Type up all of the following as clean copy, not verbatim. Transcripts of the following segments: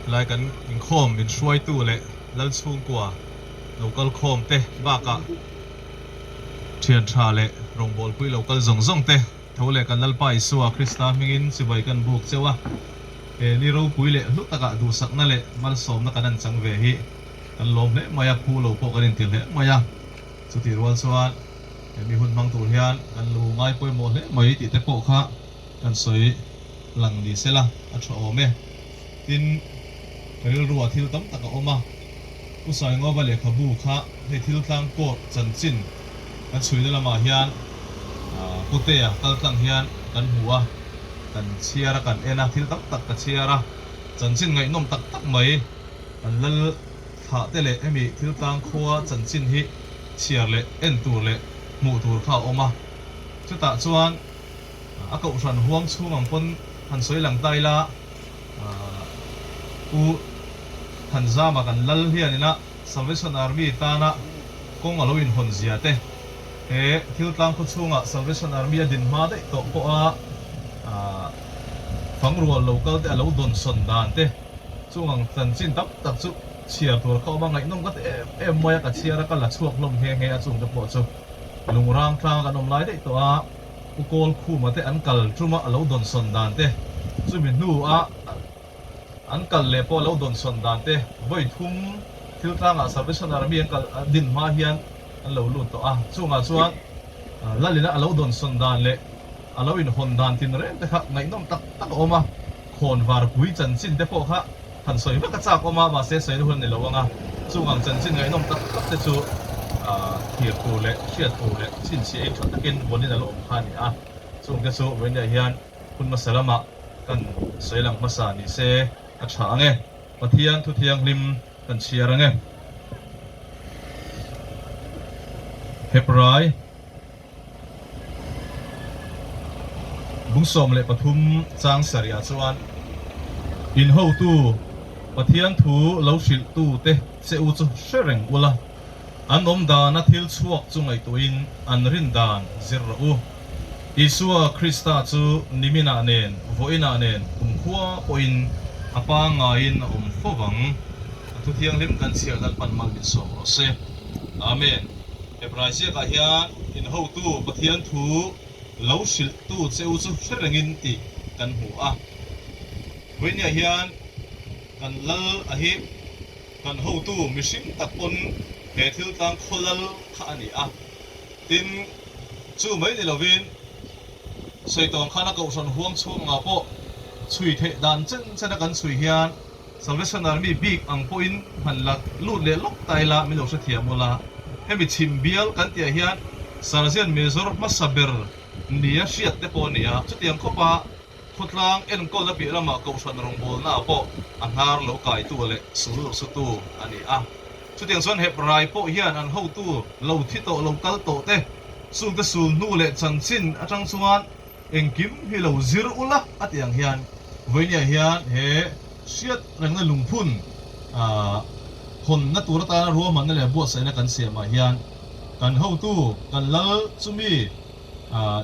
Helai kan inkhawm min hruaitu leh lal chhungkua lo kal khawm te bakah thian tha leh rawngbawlpui lo kal zawng zawng te tho leh kan Lalpa Isua Krista hmingin chibai kan buk cheu a. He ni ropui leh hlu takah duhsakna leh malsawmna kan han chang ve hi kan lawm hle mai a, phu lo pawh kan inti hle mai a. Chutih rual chuan he mi hun hmang tur hian kan lu ngai pawimawh hle mai tih te pawh kha kan sawi lang ni sela a tha awm e. Tin, ka rilruah thil tam tak a awm a, Pu Saingova lehkhabu kha hei thil tlang court chanchin kan chhuina lamah hian Putea kal tlang hian kan hmu a, kan chhiar a, kan en a, thil tam tak ka chhiar a, chanchin ngaihnawm tak tak mai kan lal thlah te leh hemi thil tlang khua chanchin hi chhiar leh en tur leh hmuh tur kha a awm a, chutah chuan a kohhran huang chhung ang pawn han sawi lang ta ila Pu Thanzama kan lal hian ina Salvation Army tana kawng a lo inhawn zia te, he thil tlang khaw chhunga Salvation Army a din hma daih tawh pawha fangrual lo kal te a lo dawnsawn dan te, Chung ang chanchin tam tak chu chhiar tur ka awm a, ngaihnawm ka ti em em mai a, ka chhiar a, ka la chhuak hlawm nghe nghe a, chungte pawh chu lungrang tlanga kan awm lai daih tawh a, Pu Kawlkhuma te an kal tum a, a lo dawnsawn dan te, chumi hnu a an kal leh pawh a lo dawnsawn dan te, vawi thum thil tlangah Salvation Army an kal din hma hian an lo lut tawh a, chungah chuan Lalina a lo dawnsawn dan leh a lo inhawn dan tinreng te kha ngaihnawm tak tak a awm a. Khawnvarpui chanchin te pawh kha han sawi vek a chak awm a, mahse sawi hun a ni lo ang a, chung ang chanchin ngaihnawm tak tak te chu thlir tur leh hriat tur leh chhinchhiah in tha takin vawn in a la awm kha a ni a, chung te chu vawiinah hian hun hmasa lamah kan sawi lang hmasa ni se a tha ang e, Pathian thu thianghlim kan chhiar ang e. Hebrai. Bung 13 chang sarihah chuan in hotu Pathian thu lo hrilhtu te che u chu hre reng ula, an awm dana thil chhuak chu ngaihtuahin an rin dan zir rawh u. Isua Krista chu niminah nen, vawiinah nen kumkhua pawhin a pangngaiin a awm fo vang. A thu thianghlim kan chhiar Lalpan mal min sawm rawh se. Amen. Hebrai ziakah hian in hotu Pathian thu lo hrilhtu che u chu hre rengin tih kan hmu a. Vawinia hian kan lal a hi kan hotu mihring tak pawn he thil tlang khaw lal kha a ni a. Tin, chu mai ni lovin Sawitawng khan a kohhran huang chhungah pawh chhui theih dan chen chen a kan chhui hian Salvation Army bik ang pawhin han la lut leh lawk ta ila min lo hrethiam ula, hemi chhim bial kan tihah hian Sergeant Major hmasa ber nia hriat te pawh a ni a, chutiang khawpa khawtlang enkawlna piah lamah kohhran rawngbawlnaah pawh a hnar lo kaitu leh sul lo sutu a ni a. Chutiang chuan Hebrai pawh hian an hotu lo thi tawh lo kal tawh te chungte sul hnu leh chanchin atang chuan Engkim hi lo zir ula a tih ang hian vawinia hian he hriat rengna lungphun hawnna tur atana ruahmanna leh buatsaihna kan siamah hian kan hotu kan lal chumi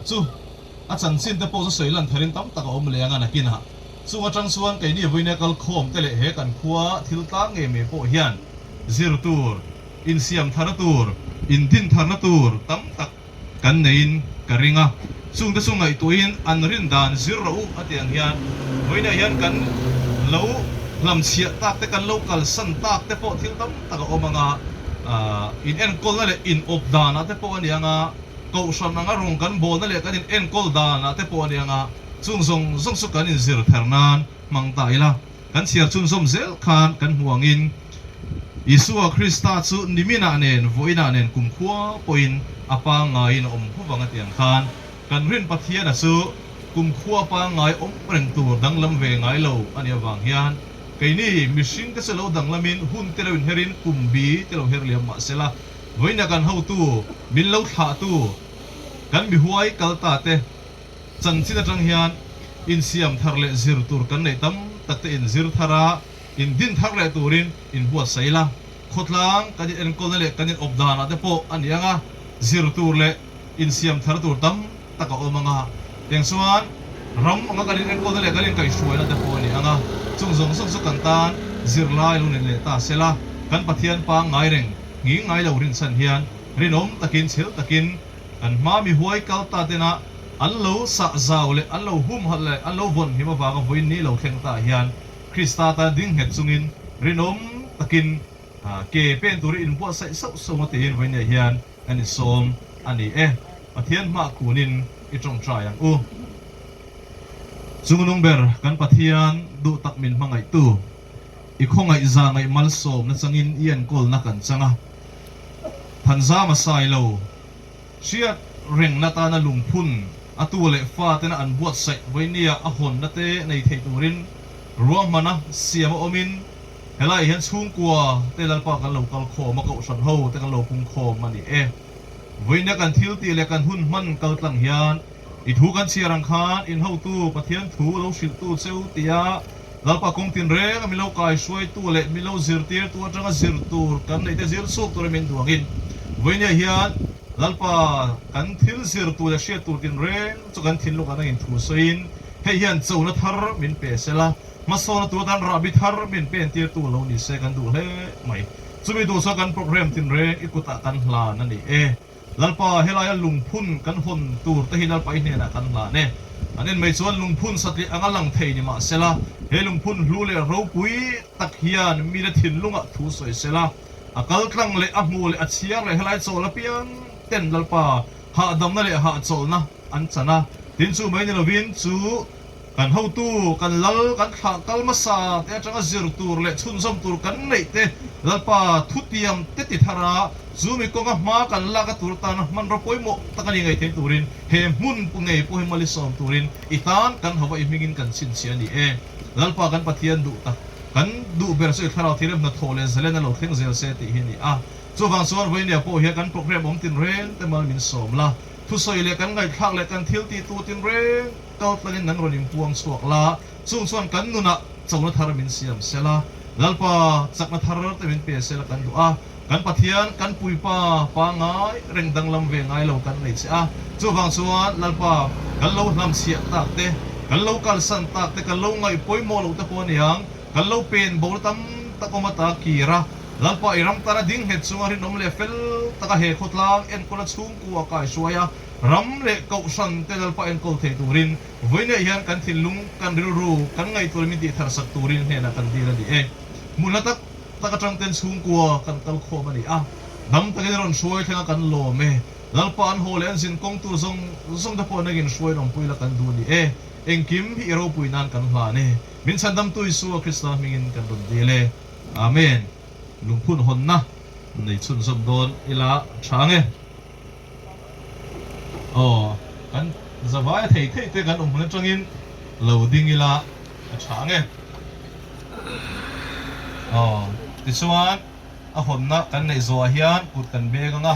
chu a chanchin te pawh chu sawi lan tharin tam tak a awm leh ang a nakinah chung atang chuan keini vawinia kal khawm te leh he kan khua thil tlang ngei mai pawh hian zir tur insiam tharna tur indin tharna tur tam tak kan neiin ka ring a, chungte chu ngaihtuahin an rin dan zir rawh u a tih ang hian vawiinah hian kan lo hlamchhiah tak te, kan lo kalsan tak te pawh thil tam tak a awm ang a, in enkawlna leh in awp danah te pawh a ni ang a, kohhran anga rawng kan bawlna leh kan in enkawl danah te pawh a ni ang a, chung zawng zawng chu kan inzir ther nan hmang ta ila. Kan chhiar chhunzawm zel khan kan hmu angin Isua Krista chu niminah nen vawiinah nen kumkhua pawhin a pangngaiin a awm hu vang a tih ang khan kan rin Pathiana chu kumkhua pangngai awm reng tur danglam ve ngai lo a nih avang hian keini mihring te chu lo danglamin hun te lo inherin kum bi te lo her liam mah sela vawiinah kan hotu min lo thlahtu kan mihuai kal ta te Chanchin atang hian insiam thar leh zir tur kan neih tam tak te inzir thar a, indin thar leh turin inbuatsaih ila, khawtlang kan in enkawlna leh kan in awp danah te pawh a ni ang a, zir tur leh insiam thar tur tam tak a awm ang a, eng chuan ram anga kan in enkawlna leh kan inkaihhruaina te pawh a ni ang a, chung zawng zawng chu kan tan zirlai lo ni leh ta sela, kan Pathian pangngai reng nghing ngai lo rinchhan hian rinawm takin chhel takin kan hma mi huai kal ta tena an lo sah zau leh an lo humhalh leh an lo vawn him avanga vawiin ni lo thleng ta hian Krista tan ding nghet chungin rinawm takin ke pen turin inbuatsaih sauh sauh a tiin vawiin ah hian kan insawm a ni e. Pathian hmah kunin i tawngtai ang u. Chungnung ber kan Pathian duh tak min hmangaihtu, i khawngaih za ngaih malsawmna changin i enkawlna kan chang a. Thanzam a sai lo, hriat rengna tana lungphun a tu leh fa tena an buatsaih vawinia a hawnna te nei thei turin ruahmana siam a awmin helaiah hian chhungkua te Lalpa kan lo kal khawm a, kohhran ho te kan lo pung khawm a ni e. Vawinia kan thil tih leh kan hun hman kal tlang hian I thu kan chhiar ang khan in hotu Pathian thu lo hrilhtu cheu tia Lalpa kawng tinreng a milo kaihruaitu leh milo zirtirtu atanga zir tur kan neih te zir chhuak tura min duangin vawinia hian Lalpa kan thil zir tur leh hriat tur tinreng chu kan thinlung ah nangin thu sawiin hei hian chona thar min pe sela hmasawna tur atan rahbi thar min pentirtu lo ni se kan duh hle mai. Chumi duh chuan kan programme tinreng i kutah kan hlan a ni e. Lalpa, helaia lungphun kan hawn tur te hi Lalpa i hnenah kan hlan e. An en mai chuan lungphun satliah anga lang thei ni mah sela, he lungphun hlu leh ropui tak hian mite thinlungah thu sawi sela, a kal tlang leh a hmu leh a chhiar leh helai chawl apiang ten Lalpa hahdamna leh hahchawlhna an chan a. Tin chu mai ni lovin chu Kan hotu, kan lal, kan thlah kal hmasa te atanga zir tur leh chhunzawm tur kan neih te Lalpa thutiam te ti thar a, chu mi kawnga hma kan lak a tur tana hmanraw pawimawh tak a ni ngaih theih turin he hmun pu ngei pawh hi mali sawm turin i tan kan hova i hmingin kan chhinchhiah a ni e. Lalpa kan Pathian duh tak, kan duh ber chu i thlarau thirem hnathawh leh zalen a lo thleng zel se tih hi a ni a. Chuvang chuan vawinia pawh hian kan programme awm tinreng te mal min sawm la, thusawi leh kan ngaihthlak leh kan thil tih tu tinreng, Kal tlangin nang rawn inpuang chhuak la, chung chuan kan nunah chona thar min siam sela, Lalpa chakna thar te min pe sela kan duh a, kan Pathian kan puipa pangngai reng danglam ve ngai lo kan nei che a, chuvang chuan Lalpa kan lo hlamchhiah tak te, kan lo kalsan tak te, kan lo ngaih pawimawh loh te pawh a niang, kan lo pen bo na tam tak awm ata kir a, Lalpa i ram tana ding nghet chunga rinawm leh fel taka he khawtlang enkawla chhungkua kaihruai a, Ram leh Kohhran te Lalpa enkawl thei turin vawiinah hian kan thinlung, kan rilru, kan ngaihtuah min tihthar sak turin hnenah kan dil a ni e. Hmun hla tak tak atang ten chhungkua kan kal khawm a ni a, dam takin rawn hruai thleng a kan lawm e. Lalpa an haw leh an zin kawng tur zawng zawng te pawh nangin hruaiin awmpui la kan duh a ni e. Engkim hi i ropui nan kan hlan e. Min chhandamtu Isua Krista hmingin kan rawn dil e. Amen. Lungphun hawnna nei chhunzawm dawn ila tha ang e. Aw, kan zavai a thei thei te kan awm hun atangin lo ding ila a tha ang e. Aw, tichuan a hawnna kan neih zawhah hian kut kan beng ang a,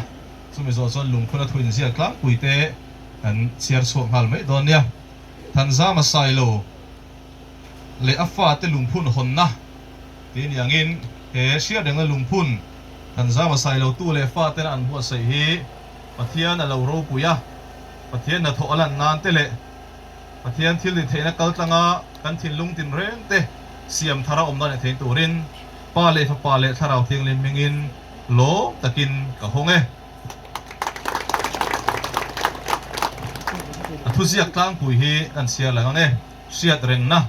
chumi zawh chuan lungphun a thu inziak tlangpui te kan chhiar chhuak nghal mai dawn nia. Thanzama Sailo leh a fate lungphun hawnna tih ni angin he hriatrengna lungphun Thanzama Sailotu leh fatena an buatsaih hi Pathian a lo ropui a, Pathian hnathawh a lan nan te leh Pathian thil ni theihna kaltlanga kan thinlung tinreng te siam thar a awm dan theih turin Pa leh Fapa leh Thlarau Thianghlim hmingin lawm takin ka hawng e. A thuziak tlangpui hi kan chhiar lang ang e. Hriat rengna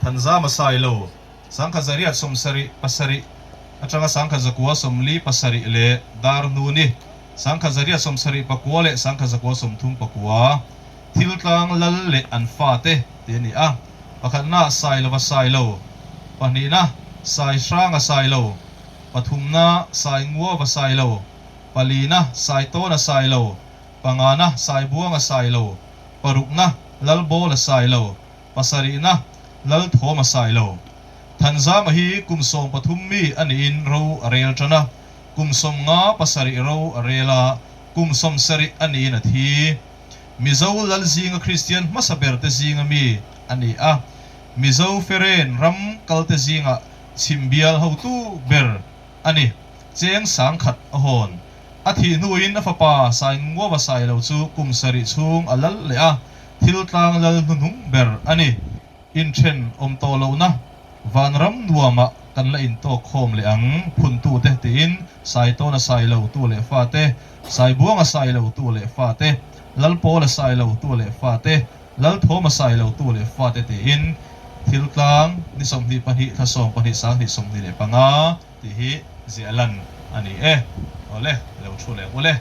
Thanzama Sailo. Sangkhat zariat 77 atanga sangkhat 147 leh dar hnuni, sangkhat zariat 79 leh sangkhat 139 thil tlang lal leh an fate tih a ni a. Pakhatna Sailova Sailo, pahnihna Saihranga Sailo, pathumna Sainguava Sailo, palina Saitawna Sailo, pangana Saibuanga Sailo, parukna Lalbawla Sailo, Pasarihna, Lalthawma Sailo. Thanzama hi kum 13 mi a niin ro a rel tan a, kum 50 pasarih ro a rel a, kum 70 a niin a thi. Mizo lal zinga Kristian hmasa berte zinga mi a ni a, Mizo Feren ram kalte zinga chhim bial hotu ber a ni. Cheng 10,000 a hawn. A thih hnuin a fapa Sainguava Sailo chu kum sarih chhung a lal leh a, Thil tlang lal hnuhnung ber a ni. Inthen awm tawh lohna vanram nuamah kan la intawk khawm leh ang phuntute tiin Saitawna Sailo tu leh fate, Saibuanga Sailo tu leh fate, Lalpawla Sailo tu leh fate, Lalthawma Sailo tu leh fate tiin thil tlang ni 22 thla 12 2025 tih hi ziah lan a ni e. Awle, i lo thu leh ang ule.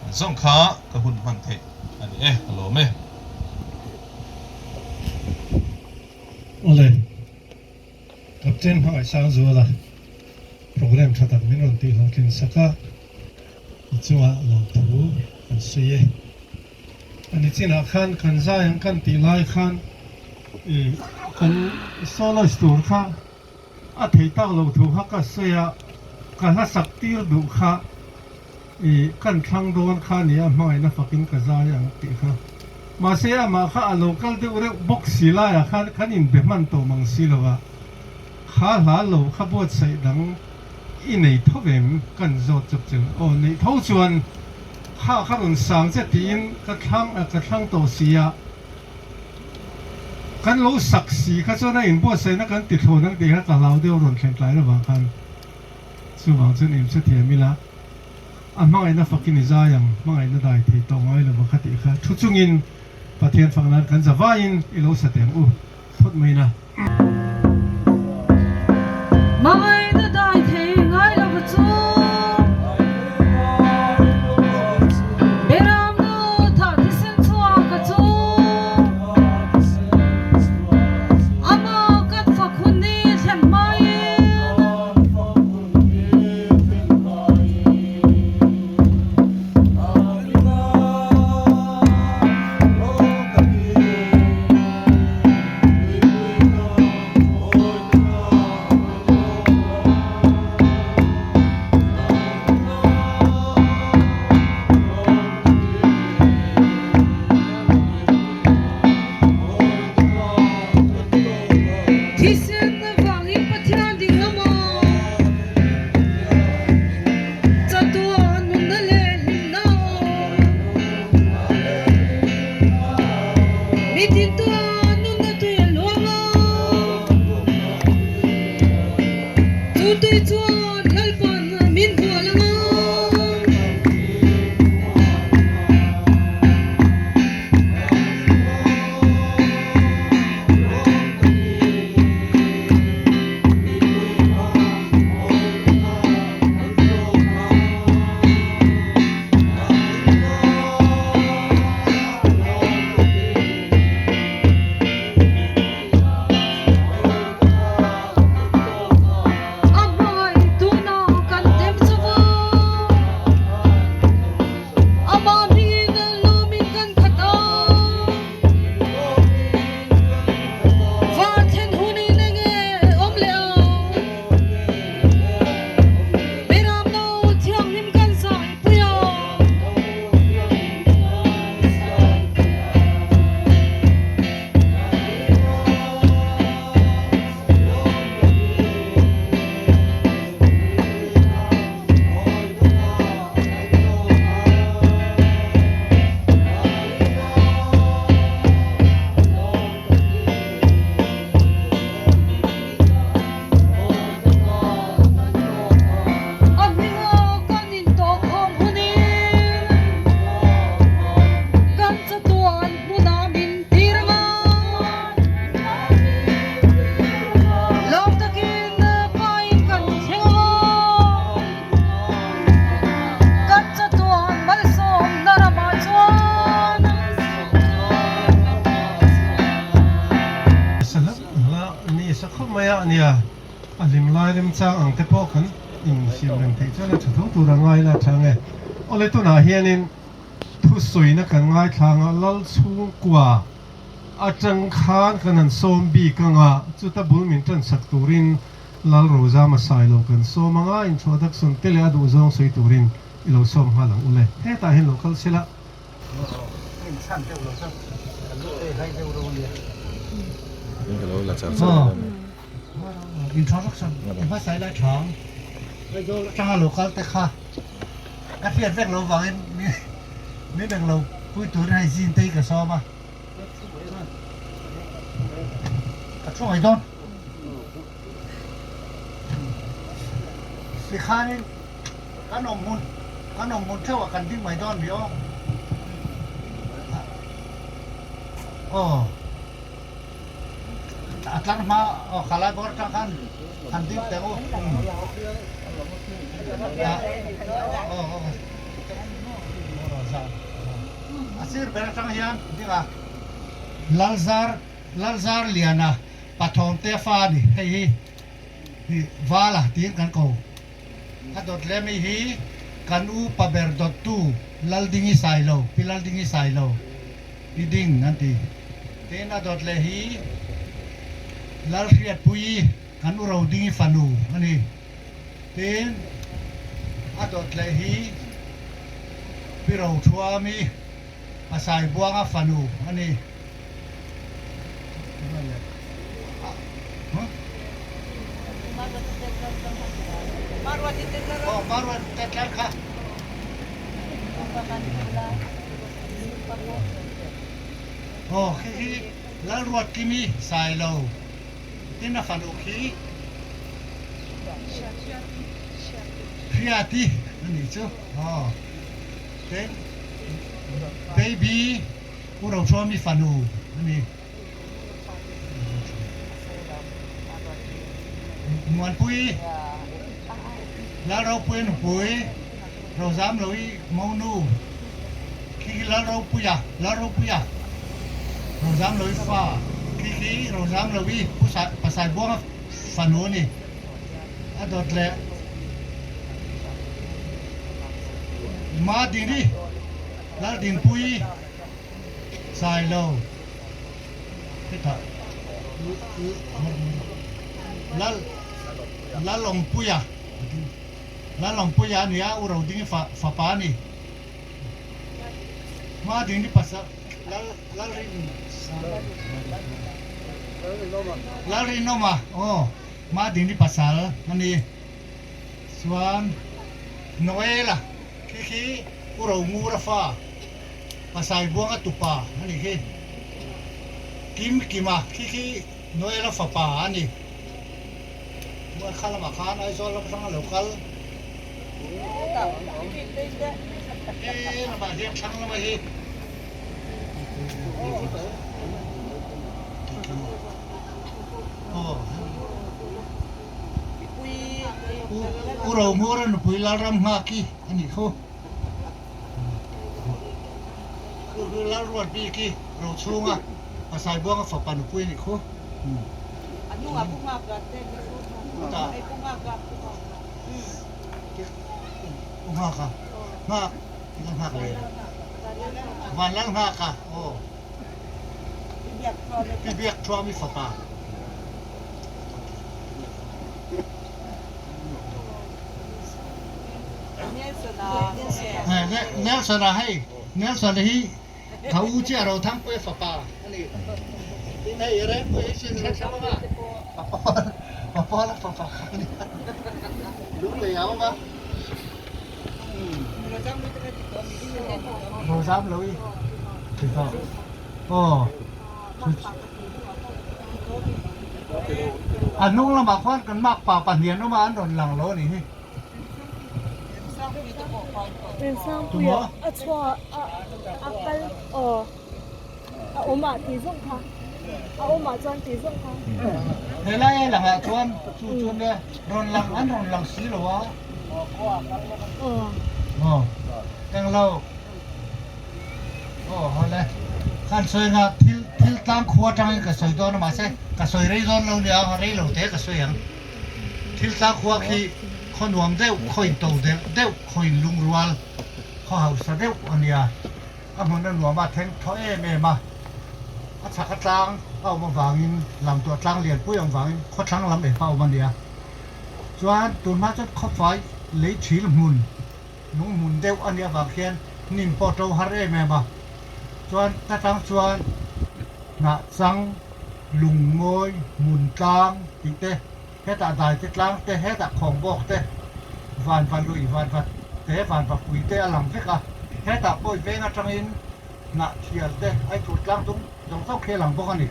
An zawng kha ka hun hman theih a ni e, ka lawm e. Awle, Captain Hmangaihsang Zuala programme tha tak min rawn tih hlawhtlin sak a, i chungah lawmthu kan sawi e. A ni chinah khan kan zai ang kan tih lai khan i kan soloist tur kha a thei tak lo thu kha ka sawi a, ka hla sak tir duh kha i kan thlang dawn kha nia hmangaihna fakin ka zai ang tih kha. Mahse amah kha a lo kal deuh reuh bawk si laiah khan kan inbe hman tawh mang si lo a, kha hla lo kha buatsaih dang i nei tho em kan zawt chawp che aw neih tho chuan kha kha rawn sang che tiin ka thlang ka thlang tawh si a. Kan lo sak si kha chuan a inbuatsaihna kan ti thlawn ang tih kha ka hlau deuh rawn thlen tlai lovang khan chuvang chuan inhre thiam ila a hmangaihna fakin i zai ang, hmangaihna dai thei tawh ngai lova kha tih kha thu chungin Pathian fak nan kan za vaiin i lo sa teng u phawt mai na. Hmangaihna dai thei ngai lova chu Beram nu thah thisen chhuak a chu Amah kan fak hun ni thlen hmain Thisen avangin Pathian ding lama chatuah nunna leh hlimna awm. Mitin tan nunna tui a luang a, chu tui chuan Lalpan min bual ang a. A hmai tuna kan tem chu va, amah hmingin lawmin kan khat a. Van thlen hunin enge awm leh ang? Beram no thianghlim kan zai pui a. A hminga kan intawhkhawm hunin kan chatuan hmunah min tir ang a. Lawm takin pain kan thleng ang a. Kan chatuan malsawmna ramah chuan. Sa hlauh hlauh a ni sa khawp mai a nia, a hlim lai remchang ang te pawh kan insiam reng theih chuan a tha tho tur a ngai la tha nge. Awle tunah hianin thusawina kan ngaithlang a, Lal chhungkua atang khan kan han sawm bik ang a, chuta bul min tan sak turin Lal Rozama Sailo kan sawm ang a, introduction te leh a duhzawng sawi turin i lo sawm nghal ang ule. Hetah hian lo kal sela. Introduction hmasa ila tha ang. Aizawl atanga lo kal te kha ka hriat vek lo vangin min eng lo pui turin hei zin te hi ka sawm a. Ka thu mai dawn. Tikhanin kan awm hmun kan awm hmun theuh ah kan ding mai dawn mi aw. Aw a tlar hma aw khalai bawr atang khan han ding teh u. A sir ber atang hian ding a Lalzar Lalzar Liana Pathawmte fa a ni hei hi hi Vala tiin kan ko. A dawt leh mi hi kan upa ber dawttu Laldingi Sailo, Pi Laldingi Sailo, Pi Ding an ti. Tin a dawt leh hi Lalhriatpuii kan u Rodingi fanu a ni. Tin a dawt leh hi Pi Rothuami Pasaibuanga fanu a ni. Aw khi hi Lalruatkimi Sailo tin a fanu khi Hriati a nih chu aw tin Baby U Rothruami fanu a ni. Muanpui, Lalropuia nupui, Rozamloi monu, khi khi Lalropuia, Lalropuia, Rozamloi fa, khi khi Rozamloi Pu Pasaibuanga fanu a ni. A dawt leh Madini. Laldinpui Sailo hetah Lal Lalawmpuia Lalawmpuia a ni a, U Rodingi fa fapa a ni. Hma ding ni pasal Lal Lalrin Lalrinawma aw hma ding ni pasal a ni. Chuan Noela Khi khi U Romura fa Pasaibuanga tupa a nih khi. Kim Kima khi khi Noela fapa a ni. Mual kha lamah khan Aizawl lam atanga lo kal. He lamah hian thlang lama hi. Aw. U Rohmura nupui Lalram nghak hi a nih khu. Lalruat bik hi Rochhunga Pasaibuanga fapa nupui a nih khu. U Nghaka, Nghak, Lal Nghak le. Van Lal Nghaka, aw. Pi Biak Thuami fapa. Nelson a hei Nelson hi ka u chiah ro Thangpuia fapa a ni. Tin hei Rempuia hi sin hre hrep anga Papawla fapa kha a ni. Lunglei a awm a. Rozam lo i. Aw. A hnung lamah khuan kan makpa pahnian awm a an rawn lang lo a nih hi. Remsangpuia a chhuah a a kal aw a awm ah tih zawng kha a awm ah chuan tih zawng kha. Helai a langah chuan chu chuan nia rawn lang an rawn lang si lo a. Aw englo. Aw hawle khan sawi nga thil thil tlang khua atangin ka sawi dawn a mahse ka sawi rei dawn lo nia rei lo te ka sawi ang thil tlang khua khi khaw nuam deuh khaw in to deuh deuh khaw in lungrual khaw hausa deuh a nia a hmun a nuam a thleng thaw em em a a chhak a tlang a awm avangin lam tuah tlang lian pui awm vangin khaw thlang lam ep a awm a nia chuan tunhma chuan khawfai lei thil hmun. Lung hmun deuh a nih avang hian hnim pawh to har em em a, chuan ta tang chuan hnah chang, lung mawi, hmun tlang tih te, hetah dai te tlang te, hetah khawng bawk te, van va lui, van va te, van va pui te a lang vek a, hetah pawi veng atangin hnah thial te, aitur tlang dung zawng zawng khi a lang bawk a ni.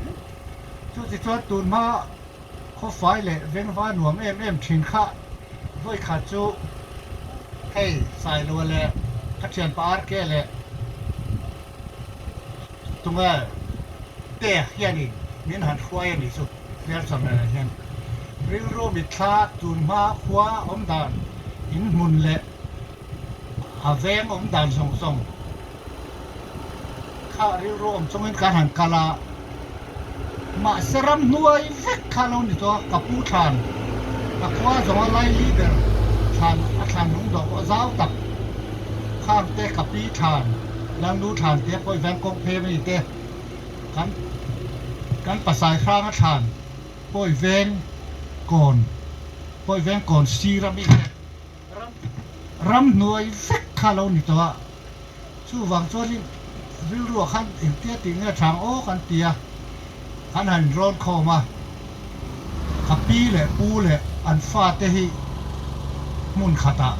Chu ti chuan tun hma khawfai leh vengva nuam em em thin kha. Vawikhat chu hei Sailua leh ka thianpa RK leh tunge te hianin min han hruai a nih chu Hmelchawmrel hian rilru mitthla tunhma khua awm dan inhmun leh a veng awm dan zawng zawng kha rilru awm chungin kan han kal a, mahse ramhnuai vek kha lo ni tawh a, ka pu thlan a khua zawnga lai leader thlan a thlan lung dawh pawh zau tak khang te ka pi thlan Lalnu thlan te pawh i veng kawng phei ami te kan kan pasai hranga thlan pawh i veng kawn pawh i veng kawn sir ami te. Ramhnuai vek kha lo ni tawh a, chuvang chuanin rilruah khan engtia tih nge thang aw kan ti a, kan han rawn khawm a, ka pi leh pu leh an fate hi hmun khatah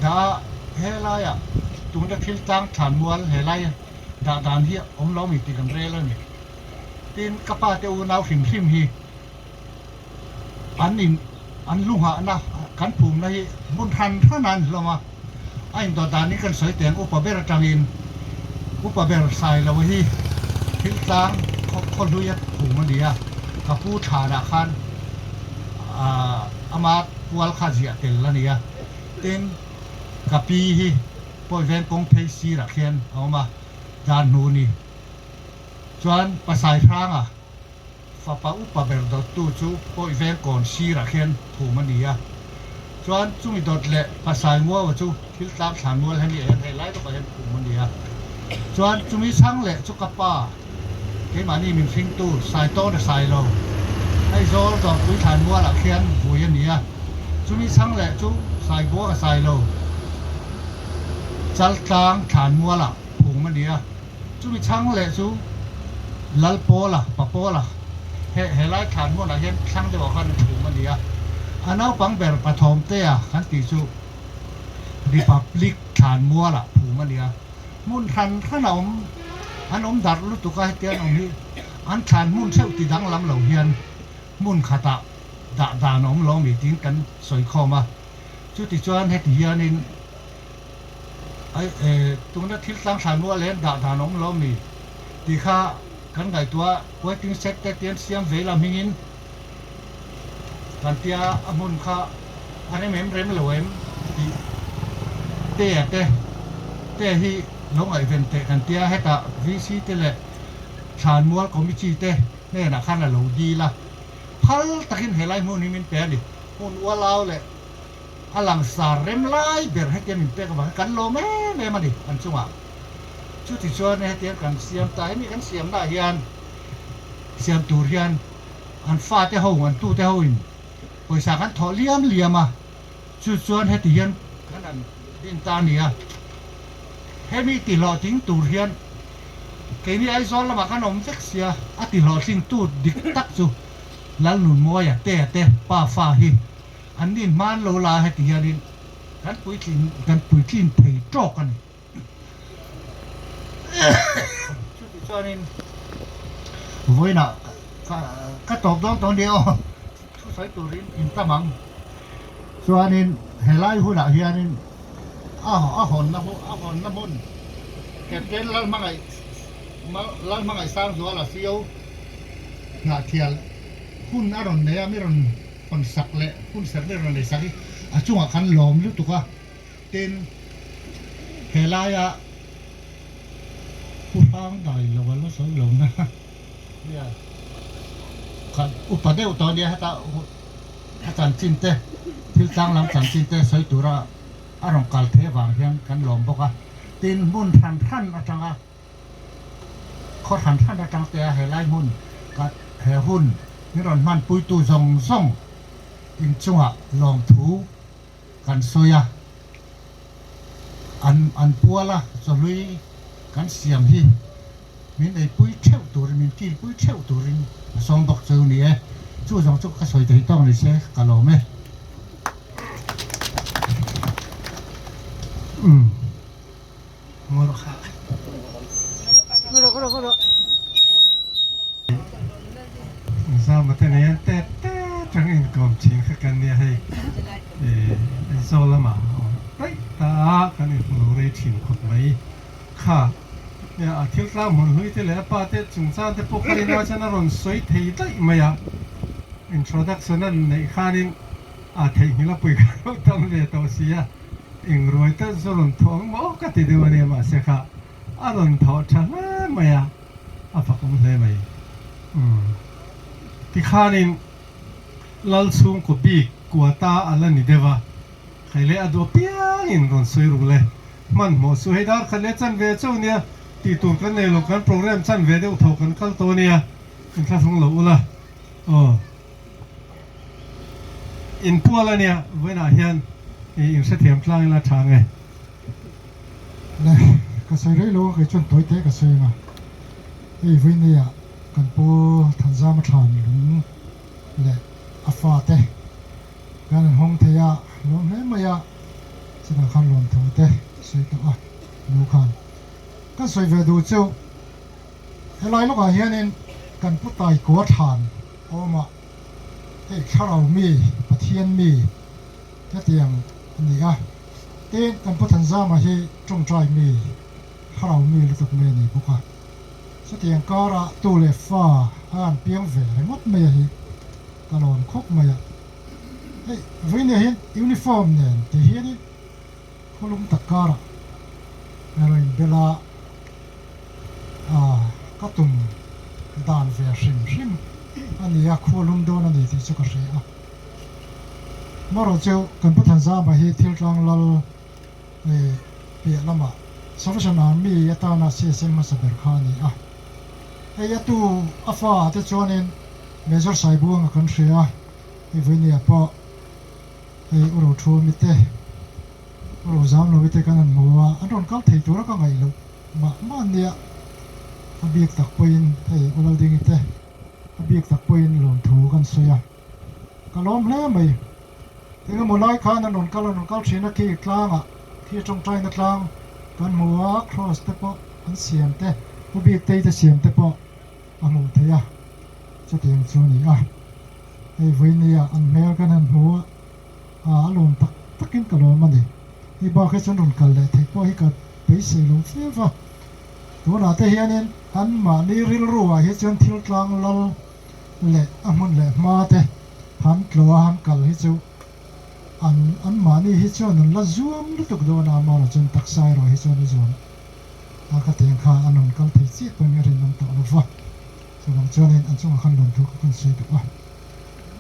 dah a, helaiah tuna thil tlang thlan mual helai dah dan hi awm lo mi tih kan rel a ni. Tin, ka pa te unau hrim hrim hi An in an lu nghahna kan phumna hi hmun hran hran a an hlawm a, a indawt danin kan sawi teng upa ber atangin upa ber Sailo hi thil tlang khaw hluia phum a ni a, ka pu thlanah khan aah ama pual kha ziah tel a ni a, tin ka pi hi Pawiveng kawng phei sirah khian a awm a, dan hnu ni chuan Pasai hranga. Fapa upa ber dawttu chu Pawih Vengkawn sirah khian phum a ni a. Chuan chumi dawt leh Pasai Nguaua chu thil tlang thlan mual hemi ah hian hei lai bawkah hian phum a ni a. Chuan chumi chhang leh chu ka pa keimahni min hringtu Saitawna Sailo Aizawl Dawrpui thlan mualah khian vui a ni a. Chumi chhang leh chu Saibuanga Sailo Chaltlang thlan mualah phum a ni a. Chumi chhang leh chu Lalpawla, Papawla, he helai thlan hmunah hian thlang deuhah khan a chhum a ni a. A naupang ber Pathawmtea kan tih chu Republic thlan mualah phum a ni a. Hmun hran hran a awm, an awm darh lutuk a, hetiang awm hi an thlan hmun theuh ti danglam lo hian hmun khatah dah dan a awm lo mi tiin kan sawi khawm a. Chutichuan heti hianin. Ai e, tuna thil tlang thlan mual hian dah dan awm lo mi tih kha kan ngaihtuah a, waiting shed te tian siam ve ila hmingin kan tia a hmun kha a rem em rem lo em tih te a te te hi lo ngaihven teh kan tia hetah VC te leh thlan mual committee te hnenah khan a lo dil a, phal takin helai hmun hi min pe a ni, hmun ualau leh. A langsar rem lai ber hetiang min pek avangin kan lawm em em a ni an chungah. Chutichuan hetiang kan siam ta hemi kan siamnaah hian siam tur hian an fate ho an tute hoin pawisa kan thawh liam liam a, chu chuan heti hian kan han din ta a ni a. Hemi tihlawhtling tur hian keini Aizawl lamah kan awm vek sia a tihlawhtlingtu dik tak chu Lalnunmawia te te pa fa hi An ni hman lo la heti hianin kan puitlin kan puitlin thei tawk a ni. Chuti chuanin vawiinah ka ka tawp dawn tawh nia aw thusawi turin in tam ang. Chuanin helai hunah hianin a a hawnna a hawnna hmun Captain Lalhmangaih Lalhmangaih Sangzuala CEO Hnahthial hun a rawn nei a mi rawn hawn sak leh hun serh ber rawn nei sak hi a chungah khan lawm lutuk a, tin he laia pu hrang dai lo a la sawi lo na nia khan upa deuh tawh ania heta a chanchin te thil tlang lam chanchin te sawi tura a rawn kal thei avang hian kan lawm bawk a, tin hmun hran hran atanga. Khaw hran hran atang te a helai hmun ka he hun min rawn hmanpuitu zawng zawng inchungah lawmthu kan sawi a, an an puala chawhlui kan siam hi min eipui theuh turin min kilpui theuh turin a sawm bawk chu ni e, chu zawng chu ka sawi thei tawng ni se ka lawm e. Umm. Zama te nen tet tet reng inkawm thin kha. kha kan nia hei Aizawl lamah a awm daih ta a, kan inhmu lo rei thin khawp mai kha. Nia a thil tlang hmun hlui te leh a pa te chungchang te pawh kha rinai chuan a rawn sawi thei daih mai a, introduction a neih khanin a theihnghilh a pui kha lo tam ve tawh si a, eng ruai te chu rawn thawh ang maw ka ti deuh a nia mahse kha a rawn thawh tha hle mai a, a fakawm hle mai. Umm tikhanin Lal chhungkaw bik kuata a la ni deuh a, khaile a duh apiangin rawn sawi ruk le. Hmanhmawh chu hei dar khat leh chan ve chauh nia, tih tur kan nei lo, kan program chan ve deuh tho kan kal tawh ania, inthlahrung lo ula aw. Inpual ania, vawiinah hian inhrethiam tlang ila tha nge. Le, ka sawi rei lo a, kei chuan tawi teh ka sawi ang a, hei vawiineiah kan pu Thanzama thlan lung leh a fate kan han hawng thei a, lawm hle mai a, chutah khan lawm tho te sawi tawh a nu khan kan sawi ve duh chu helai lawkah hianin kan pu Taikua thlan awm a, hei thlarau mi Pathian mi hetiang a ni a, tin kan pu Thanzama hi tawngtai mi thlarau mi lutuk mai a ni bawk a. Chutiang karah tu leh fa a han piang ve ringawt mai a hi ka lawm khawp mai a. Hei vawinia hian uniform nen ti hianin khawlum tak karah rawn inbel a, ah ka tum dan ve hrim hrim a ni a, khualum dawn a ni tih chu ka hria a. Marawh chu kan Pu Thanzama hi thil tlang lal Hei piah lamah Salvation Army atana CSM hmasa ber kha a ni a. Hei a tu a fa ah te chuanin Major Saibuanga kan hria a, hei Vawinia pawh hei U Rothuami te, U Rozamlovi te kan han hmu a, an rawn kal thei tura ka ngaih loh mah mah nia. A bik tak pawhin hei U Laldingi te a bik tak pawhin lawmthu kan sawi a, ka lawm hle mai. Engemaw lai khan an rawn kal an rawn kal thin a, khi tlangah khi tawngtaina tlang kan hmu a, cross te pawh an siam te, pu bik tei te siam te pawh a hmuh theih a, chutiang chu a ni a. Hei vawinia an hmel kan han hmu a, a lawm tak takin ka lawm a ni. Hei bak hi chuan rawn kal leh theih pawh hi ka beisei lo viau va, tunah te hianin anmahni rilru ah hi chuan thil tlang lal leh a hmun leh hma te han tlawh a han kal hi chu an an mahni hi chuan an la zuam lutuk dawn a, amaherawh chuan taksa erawh hi chuan a zuam a ka tiang kha an rawn kal thei chiah pawhin a rinawm tawh lo va, chuvang chuanin an chungah khan lawmthu ka kan sawi duh a.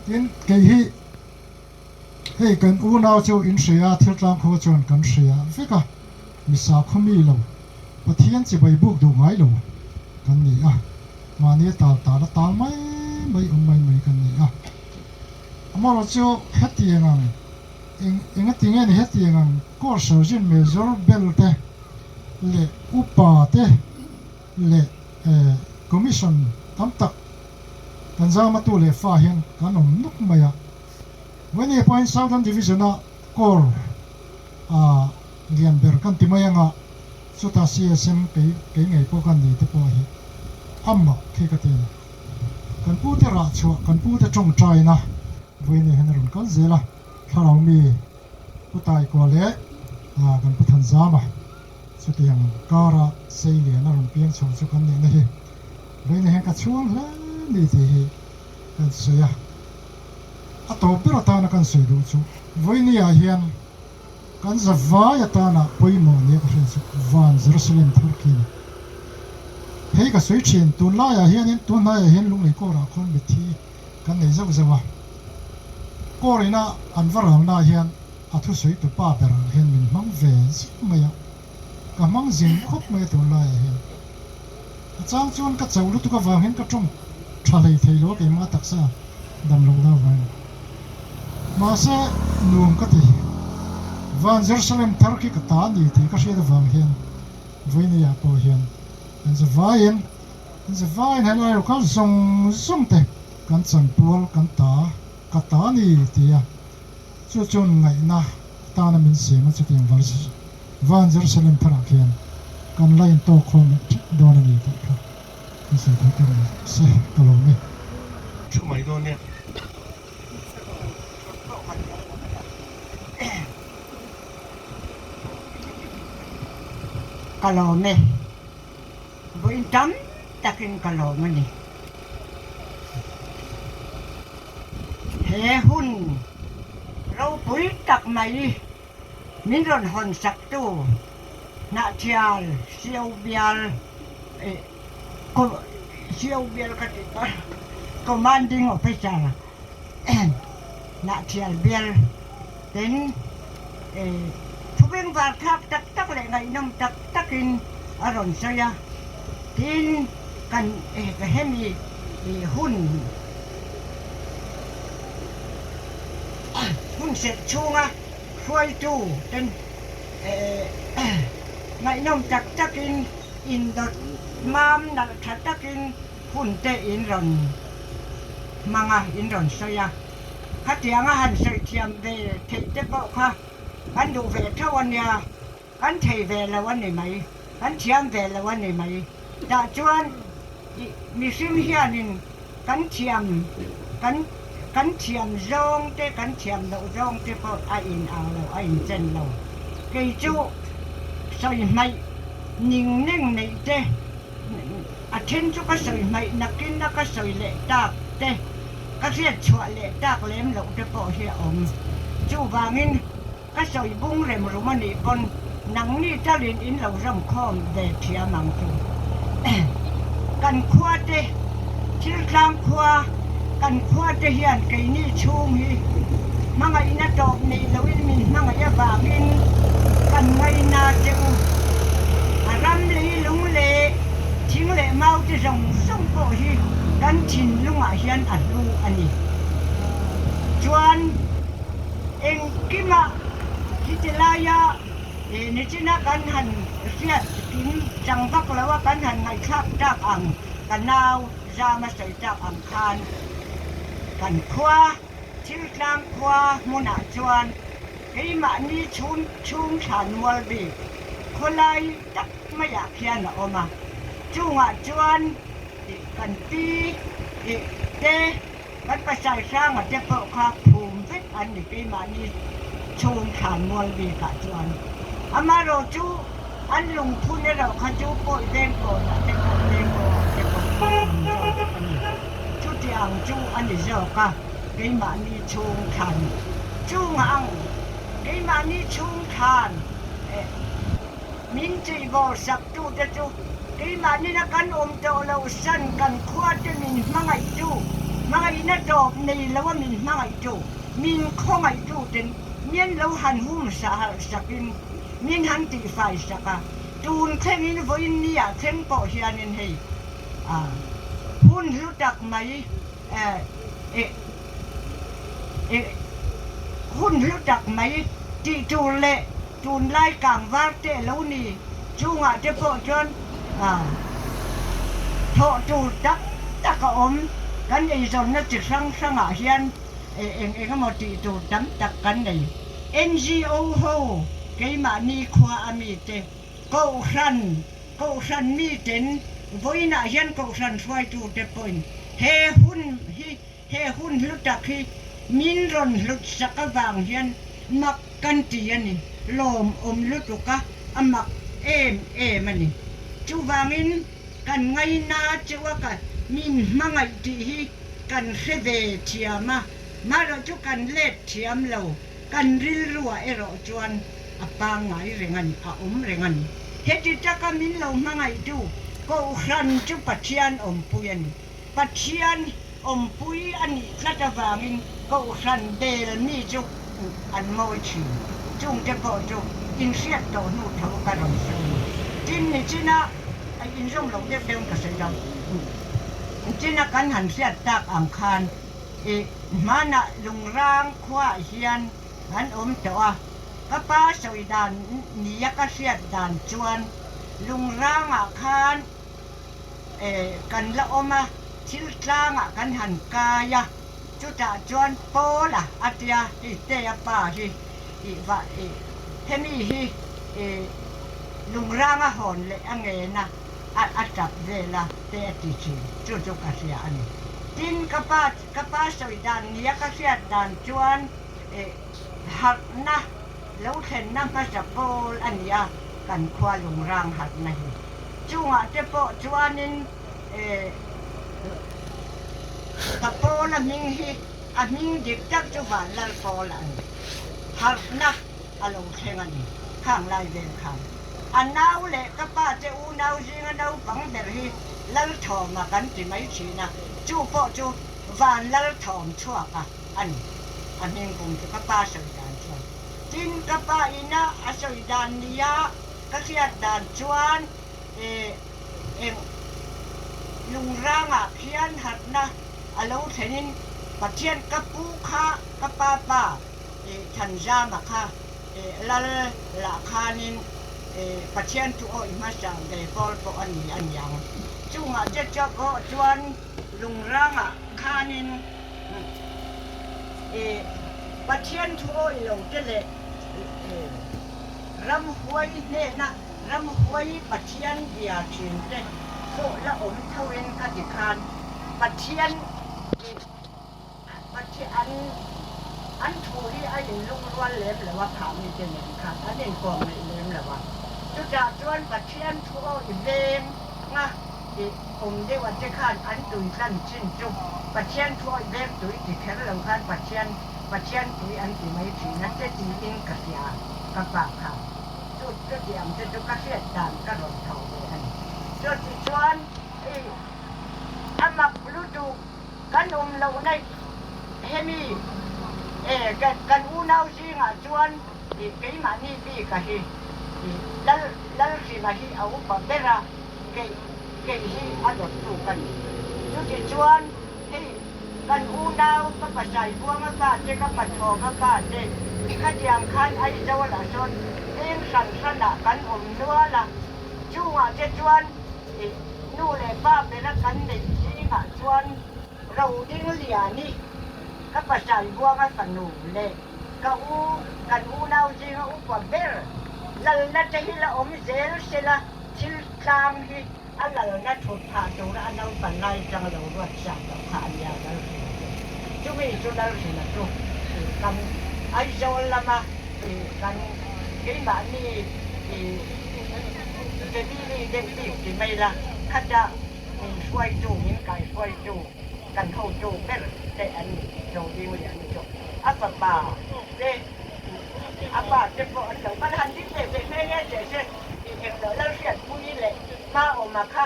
Tin, kei hi hei kan unau chu in hria a, thil tlang khua chuan kan hria vek a, misa khaw mi lo, Pathian chibai buk duh ngai lo kan ni a, mahni a tal tal a tal mai mai awm mai mai kan ni a. Amaherawh chu hetiang ang eng engati nge ni hetiang ang Corps Sergeant Major bel te leh upa te leh Commission tam tak kan zamatu leh fa hian kan awm nuk mai a. Vawini pawhin Southern Division a Corps a lian ber kan ti mai anga chuta CSM kei kei ngei pawh kan ni te pawh hi a mak khi ka ti a ni. Kan pu te rah chhuah kan pu te tawngtaina vawiin hian a rawn kal zel a, thlarau mi Pu Taikua leh kan Pu Thanzama chutiang kara sei lian a rawn piang chho chu kan nihna hi vawiin hian ka chhuang hle ni tih hi kan sawi a. A tawp ber atana kan sawi duh chu vawinia hian kan zavai atana pawimawh nia ka hriat chu van Jerusalem thar khi a ni. Hei ka sawi thin, tunlaiah hianin tunhnaiah hian Lunglei kawrah khawn mitthi kan nei zauh zauh a, kawr ina an va ralnaah hian a thusawi tu pa berah hian min hmang ve zing mai a, ka hmang zing khawp mai a tunlaiah hian. A chang chuan ka chauh lutuk avang hian ka tawng tha hlei thei lo a keimah taksa dam lohna avangin. Mahse nuam ka ti. Van Jerusalem thar khi ka ta a ni tih ka hriat avang hian vawinia pawh hian an za vaiin an za vaiin helai ro kal zawng zawng te kan chanpual kan ta ka ta a ni ti a chu chuan ngaihna atana min siam a chutiang Van Jerusalem tharah khian kan la intawk khawm leh theuh dawn a ni tih kha kan sawi thei ta mai se ka lawm e. Thu mai dawn nia. Ka lawm e. Vawiin tam takin ka lawm a ni. He hun ropui tak mai min rawn hawn saktu Hnahthial Sio Bial Sio Bial ka tih pawh Commanding Officer Hnahthial Bial ten thu bengvar thlak tak tak leh ngaihnawm tak takin a rawn sawi a, tin kan hemi hun hun serh chhunga hruaitu ten ngaihnawm tak takin indawt mam nalh tha takin hun te in rawn hmang a, in rawn sawi a. Khatianga han sawi thiam ve theih te pawh kha kan duh ve tho a nia, kan thei ve lo a ni mai, kan thiam ve lo a ni mai. Tah chuan mihring hianin kan thiam kan kan thiam zawng te kan thiam loh zawng te pawh a in ang lo, a inchen lo. Kei chu sawi hmaih ning neng neih te A then chu ka sawi hmaih nakin a ka sawi leh tak te, ka hriat chhuah leh tak lem loh te pawh hi a awm. Chuvangin ka sawi bung rem rum a nih pawn nangni talin in lo zawm khawm ve thiam ang chu. Kan khua te, thiltlang khua, kan khua te hian keini chhung hi hmangaihna tawp neih loin min hmangaih avangin kan ngaina che u. A ram lei lung leh thing leh mau te zawng zawng pawh hi kan thinlungah hian a hlu a ni. Chuan engkimah hiti laia nichina kan han hriat kim chang vak lo a kan han ngaihthlak tak ang ka nau Zama sawi tak ang khan kan khua Thiltlang khua hmunah chuan keimahni chhun chhung thlan mual bik khawlai tak maiah khian a awm a, chungah chuan kan pi te kan pasal hranga te pawh kha phum vek an ni keimahni chhung thlan mual bikah chuan. Amaherawh chu an lungphun erawh kha chu pawi veng kawnah te pawh veng kawngah te pawh a awm zawk a ni. Chutiang chu a ni zawk a, keimahni chhung thlan chungah ang keimahni chhung thlan eh min cheibawl saktute chu keimahnin a kan awm tawh loh san kan khuate min hmangaihtu, hmangaihna tawp nei loa min hmangaihtu, min khawngaihtuten min lo han hum sah sakin min han tihfai sak a, tun thlengin vawiin nia thleng pawh hianin hei hun hlu tak mai hun hlu tak mai tih tur leh tunlai kangvar te a lo ni chungah te pawh chuan thawh tur tak tak a awm kan eizawnna chi hrang hrangah hian eng eng emaw tih tur tam tak kan nei. NGO ho keimahni khua a mite Kohhran Kohhran miten vawiinah hian Kohhran hruaitute pawhin he hun hi he hun hlu tak hi min rawn hlut sak avang hian mak kan ti a ni, lawmawm lutuk a, a mak em em a ni. Chuvangin kan ngaina cheu a ka min hmangaih tih hi kan hre ve thiam a, marawh chu kan let thiam lo, kan rilruah erawh chuan a pangngai reng a ni, a awm reng a ni. Heti taka min lo hmangaihtu Kohhran chu Pathian awmpui a ni. Pathian awmpui a nih tlat avangin Kohhran bel mi chu an mawi thin. Chungte pawh chu inhriat tawh hnu tho ka rawn sawi a ni. Tin, nichina inzawm lo deuh deuhin ka sawi dawn. Nichina kan han hriat tak ang khan i hmanah Lungrang khuaah hian an awm tawh a, ka pa sawi dan nia ka hriat dan chuan Lungrangah khan kan la awm a, thil tlangah kan han kai a, chutah chuan Paula a tia hei Tea pa hi i va i hemi hi i Lungranga hawn leh a ngen a, a tap vel a te a ti thin, chu chu ka hria a ni. Tin, ka pa ka pa sawi dan nia ka hriat dan chuan harhna lo thlenna hmasa pawl a ni a. kan khua lungrang harhna hi. Chungah te pawh chuanin ka Pawla hming hi a hming dik tak chu Vanlal Pawla a ni. Harhna a lo thleng a ni khang lai vel khan. A nau leh ka pa te unau zinga naupang ber hi Lalthawma kan ti mai thin a, chu pawh chu Vanlalthawm chhuaka a ni. A hming pum chu ka pa sawi dan chuan. Tin, ka pa ina a sawi dan nia ka hriat dan chuan eng lungrangah khian harhna a lo thlenin Pathian ka pu kha ka pa pa Thanzama kha lal lah khanin Pathian chu awih hmasa ve pawl pawh a ni a niang. Chungah che pawh chuan lungrangah khanin Pathian thu awih lo te leh ramhuai hnena ramhuai Pathian bia thin te pawh la awm tho in ka ti khan Pathian Pathian an thu hi a inlungrual lem lo a phah mi te nen khan an inkawm ngaih lem lo a chutah chuan Pathian thu awih veng nga Tih awm deuh a te khan an tui tlan chin chu Pathian thu awih veng tui ti kher lo khan Pathian Pathian tui an ti mai thin a che tiin ka hria ka pa khan chu chuti ang te chu ka hriat dan ka rawn tho ve a ni. Chuti chuan i a mak lutuk kan awm loh naih hemi e kan unau zingah chuan i keimahni bik a hi i Lal Lalhrima hi a upa ber a. Kei, kei hi a dawttu ka ni. Chutichuan, hei, kan unau, ka pasai buanga pa te, ka pathawnga pa te, khatiang khan Aizawl ah sawn veng hran hranah kan awm nual a. Chungah te chuan i nu leh pa bera kan neih zingah chuan Rodingliani, ka pasai buanga fanu leh ka u, kan unau zinga upa ber lalna te hi la awm zel sela, Thil tlang hi a lalna thut phah tura a naupan lai atanga lo ruat siam loh kha a nia Lalhrina chu. Chumi chu Lalhrina chu kan Aizawl lama kan keimahni family deuh bik ti mai la, khata min hruaitu, min kaihruaitu, kan hotu ber te an ni Zodingliana chu a fapa te, a pa te pawh an lo kal han ding ve ve nghe nghe teh se. Tih eng loh lal hriat pui leh hma awma kha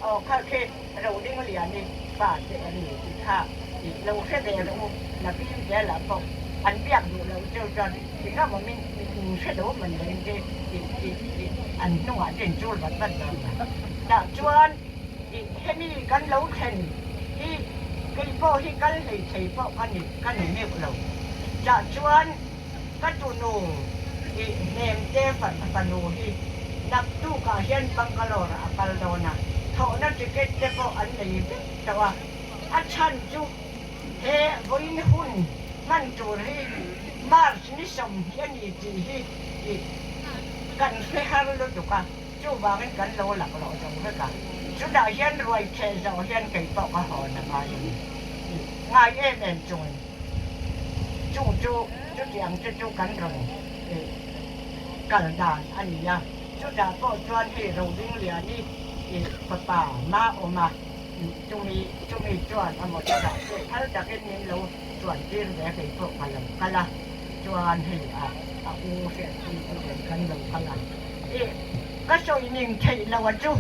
aw kha khi roding liani pa te an ni tih kha tih lo hre ve rawh u nakin zelah pawh an biak duh loh cheu chuan tinga maw min min hre lo man lo in te tih tih tih an hnungah te in chul vat vat dawn a tah chuan tih hemi kan lo thlen hi kei pawh hi kal hlei thei pawh ka ni ka ni meuh lo tah chuan Ka tunu i hnemte fanu hi naktukah hian Bangalore ah a kal dawn a, thawhna ticket te pawh an nei vek tawh a, a chhan chu he vawiin hun hman tur hi March ni 20 a ni tih hi i kan hre har lutuk a, chuvangin kan lo laklawh zo vek a, chutah hian ruai chhe zawh hian kei pawh ka hawn a ngai a ni, ngai em em chungin. Chung chu chutiang te chu kan rawn kal dan a ni a, chutah pawh chuan hei Rodingliani fapa ma awm a, chumi chumi chuan a motor ah chu phal takin min lo chuan tir ve a, kei pawh ka lo kal a, chuan hei a a u hriatpui te nen kan lo kal a, ih ka sawi ning theih lo a chu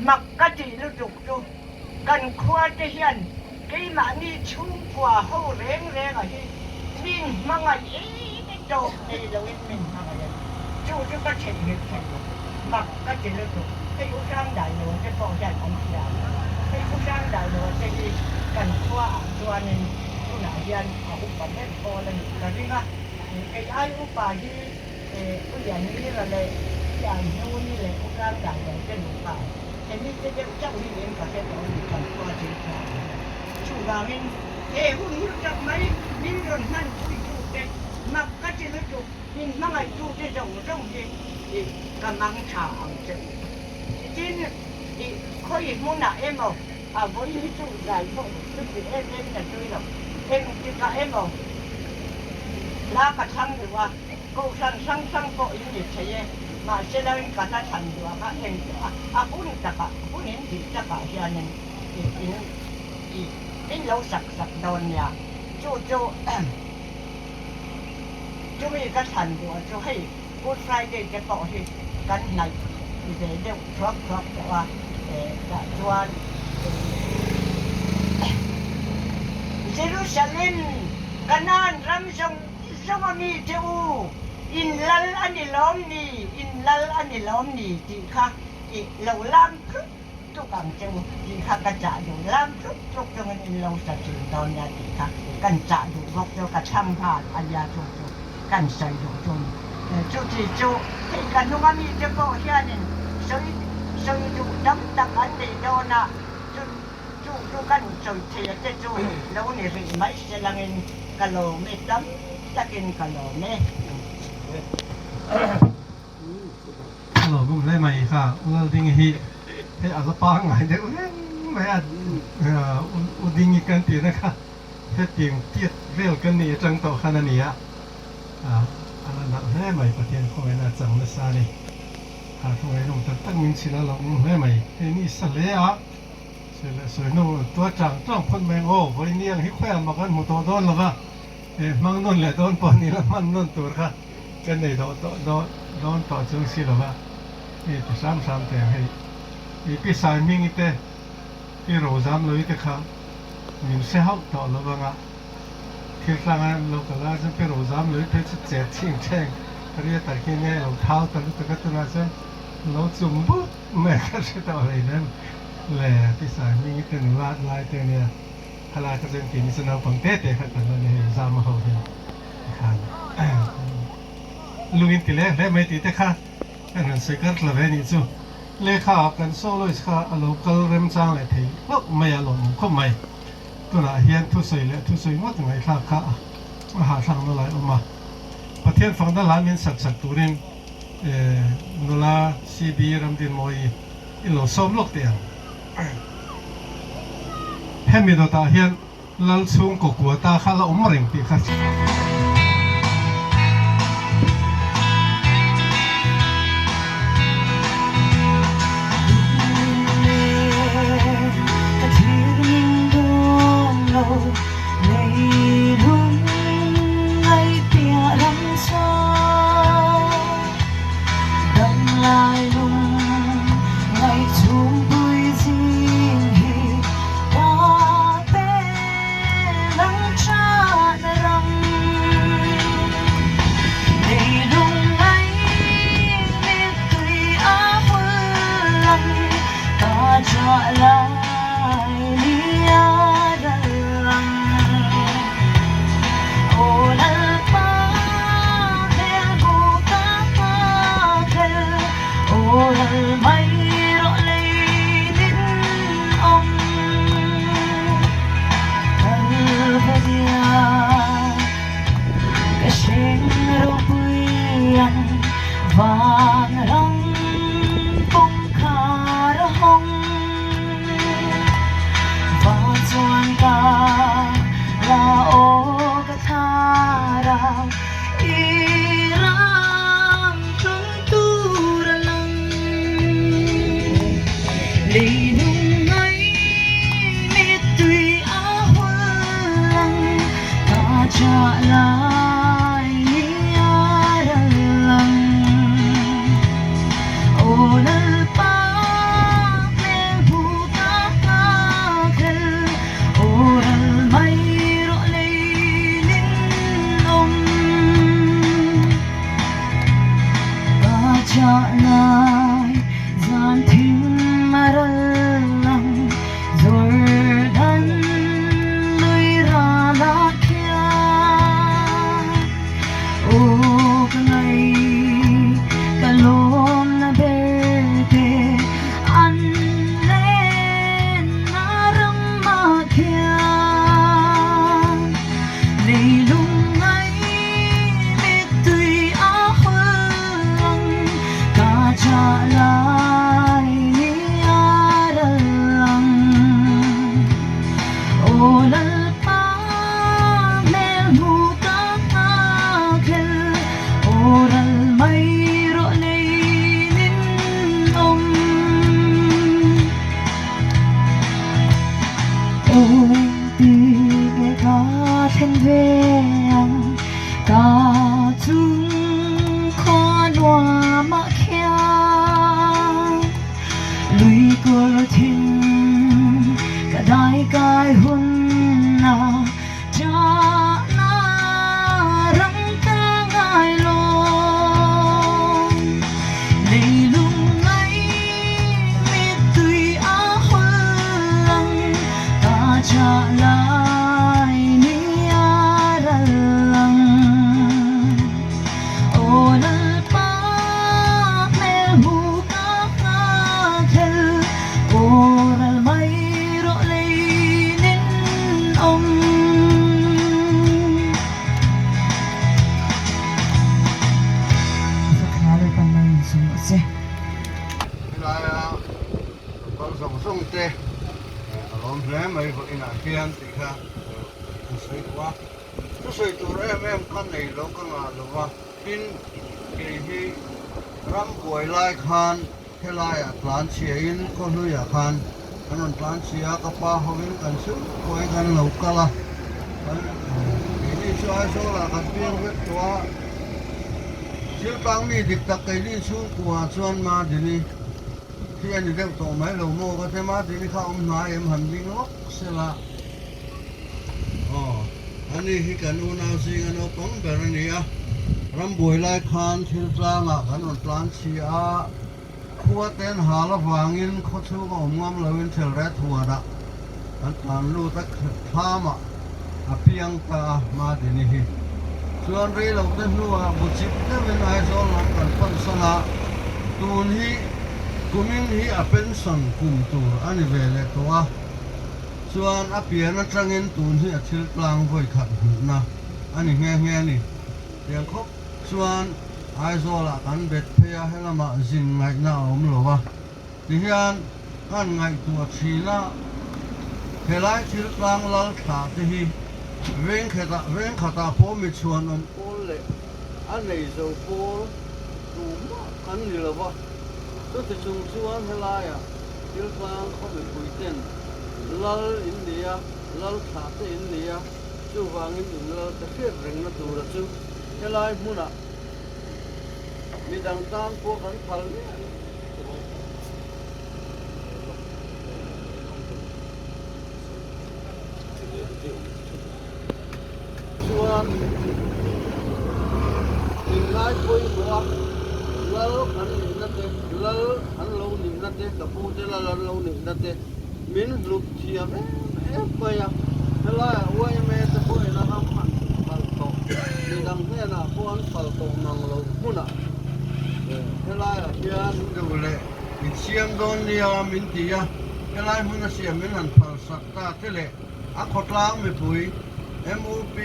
mak ka tih lutuk chu kan khua te hian Keimahni chhungkua ho reng renga hi min hmangaih em tawp nei loin min hmangaih a ni. Chu chu ka theihnghilh thei lo. Mak ka ti lutuk. Hei U Hrangdailo te pawh hian an hria ang. Hei U Hrangdailo te hi kan khuaah chuanin tunah hian a upa ber pawl a nih ka ring a. Kei ai upa hi U Lianmira leh Pianhnuni leh U Hrangdailo te nupa Hemi te deuh chauh hi eng ka hre tawh a ni kan khua thil thlak ang hian. Chuvangin he hun hur tak mai min rawn hman puitute, mak ka ti lutuk, min hmangaihtute zawng zawng hi i ka mang tha ang che u. Tin, i khawi hmunah emaw a vawi hi chu zai pawh chuti em em in a tui lo. Engtikah emaw hla ka thlang duh a, kohhran hrang hrang pawh in ni thei e. Mahselain ka hla thlan duh kha eng a hun takah, hun in tih takah hianin in min lo sak sak dawn nia. Chu chu chumi ka thlan duh chu hei Good Friday te pawh hi kan hnaih ve deuh thuak thuak tawh a, tah chuan Jerusalem, Kanaan ram zawng zawng a mi che u, in lal a ni lawm ni, in lal a ni lawm ni tih kha i lo lam tlut tluk ang che u tih kha ka chah duh, lam tlut tluk chungin in lo sa thin dawn nia tih kha kan chah duh bawk chu ka chhang nghal a nia chu chu kan sawi duh chu ni. Chuti chu hei ka hnunga mite pawh hianin sawi sawi duh tam tak an nei dawn a, chu chu chu kan sawi thei a te chu lo ni rih mai se langin ka lawm e, tam takin ka lawm e. A lo bum hle mai kha U Laldingi hi hei a la pangngai deuh reng mai a, U Dingi kan tihna kha hetiang tiat vel kan nih atang tawh khan a ni a, a la nalh hle mai Pathian khawngaihna a chang nasa a ni. Kha khawngaih lawm tak tak min chhilh a lo awm hle mai, hei ni sa hle a, sawi leh sawi hnu tua chang chang phawt mai ang aw, vawiin ni ang hi khawiah mah kan hmu tawh dawn lo va, hmang nawn leh dawn pawh ni la hman nawn tur kha. Ka nei dawh tawh dawn dawn tawh chung si lova hei ti hram hram teh ang hei i pi Saiming te pi Rozam Loi te kha min hre hauh tawh lo vanga thil tlanga an lo kal a chuan pi Rozam Loi phei chu chet chhing thleng ria tak hi nia lo thau ta lutuk a tunah chuan lo chum but mai ka hre tawh hleinem le pi Saiming te nula lai te ania khalai kha chuan keini chu naupang te te kha kan la ni hei zama ho hian. Tikhan lungin ti leh hle mai tih te kha kan han sawi kar tla ve anih chu. Lehkha ah kan soloist kha a lo kal remchang leh thei hlauh mai a lawmawm khawp mai. Tunah hian thusawi leh thusawi ngawt ngaihthlak kha a hahthlak na lai awm a. Pathian fakna hla min sak sak turin nula CB Ramdinmawii i lo sawm lawk teh ang. Hemi dawtah hian Lal chhungkaw kuata kha la awm reng tih kha. te a lawm hle mai vawiinah hian tih kha an sawi duh a, thusawi tur em em kha nei lo ka ngah lo va, tin kei hi ram buai lai khan helaiah tlan chhiain khawhluiah khan kan rawn tlan chhia a, ka pa hovin kan chhungkuain kan lo kal a, kan keini chu Aizawlah kan piang vek tawh a, thil tlang mi dik tak keini chhungkuaah chuan Madini Khi a ni deuh tawh mai lo maw ka ti ma tih kha awm hnai em han ding lawk sela aw ani hi kan unau zinga naupang ber a ni a rambuai lai khan thil tlangah kan rawn tlan chhi a khua ten hal avangin khaw chhung a awm ngam loin thel ret huanah kan tlan lut a thlamah a piang ta a Madini hi chuan rei lo te hnuah bu chip deuhin Aizawl lam kan pan san a tun hi kumin hi a pension kum tur a ni ve leh tawh a chuan a pian atangin tun hi a thil tlang vawi khat hmuhna a ni nghe nghe a ni tiang khawp chuan Aizawlah kan bet phei a helamah zin ngaihna a awm lo a. Tihian kan ngaihtuah thin a, helai thil tlang lal thla te hi vengkhetah vengkhatah pawh mi chhuanawm pawl leh a nei zo pawl tumah kan ni lo va, chuti chung chuan helaiah thil tlang khaw mipui ten lal in ni a, lal thla te in ni a, chuvangin in lal te hriat rengna tura chu helai hmunah midang tan pawh kan phal miah lo. Chuan inlai pawimawh a lal an nihna te, lal an lo nihna te, ka pu te lal an lo nihna te min hlut thiam em em mai a. Helaiah YMA te pawhin a ram an phal tawh, midang hnenah pawh an phal tawh mang loh hmunah helaiah hian duh leh min siam dawn nia min ti a, helai hmuna siam min han phal sak ta te leh a khawtlang mipui MUP,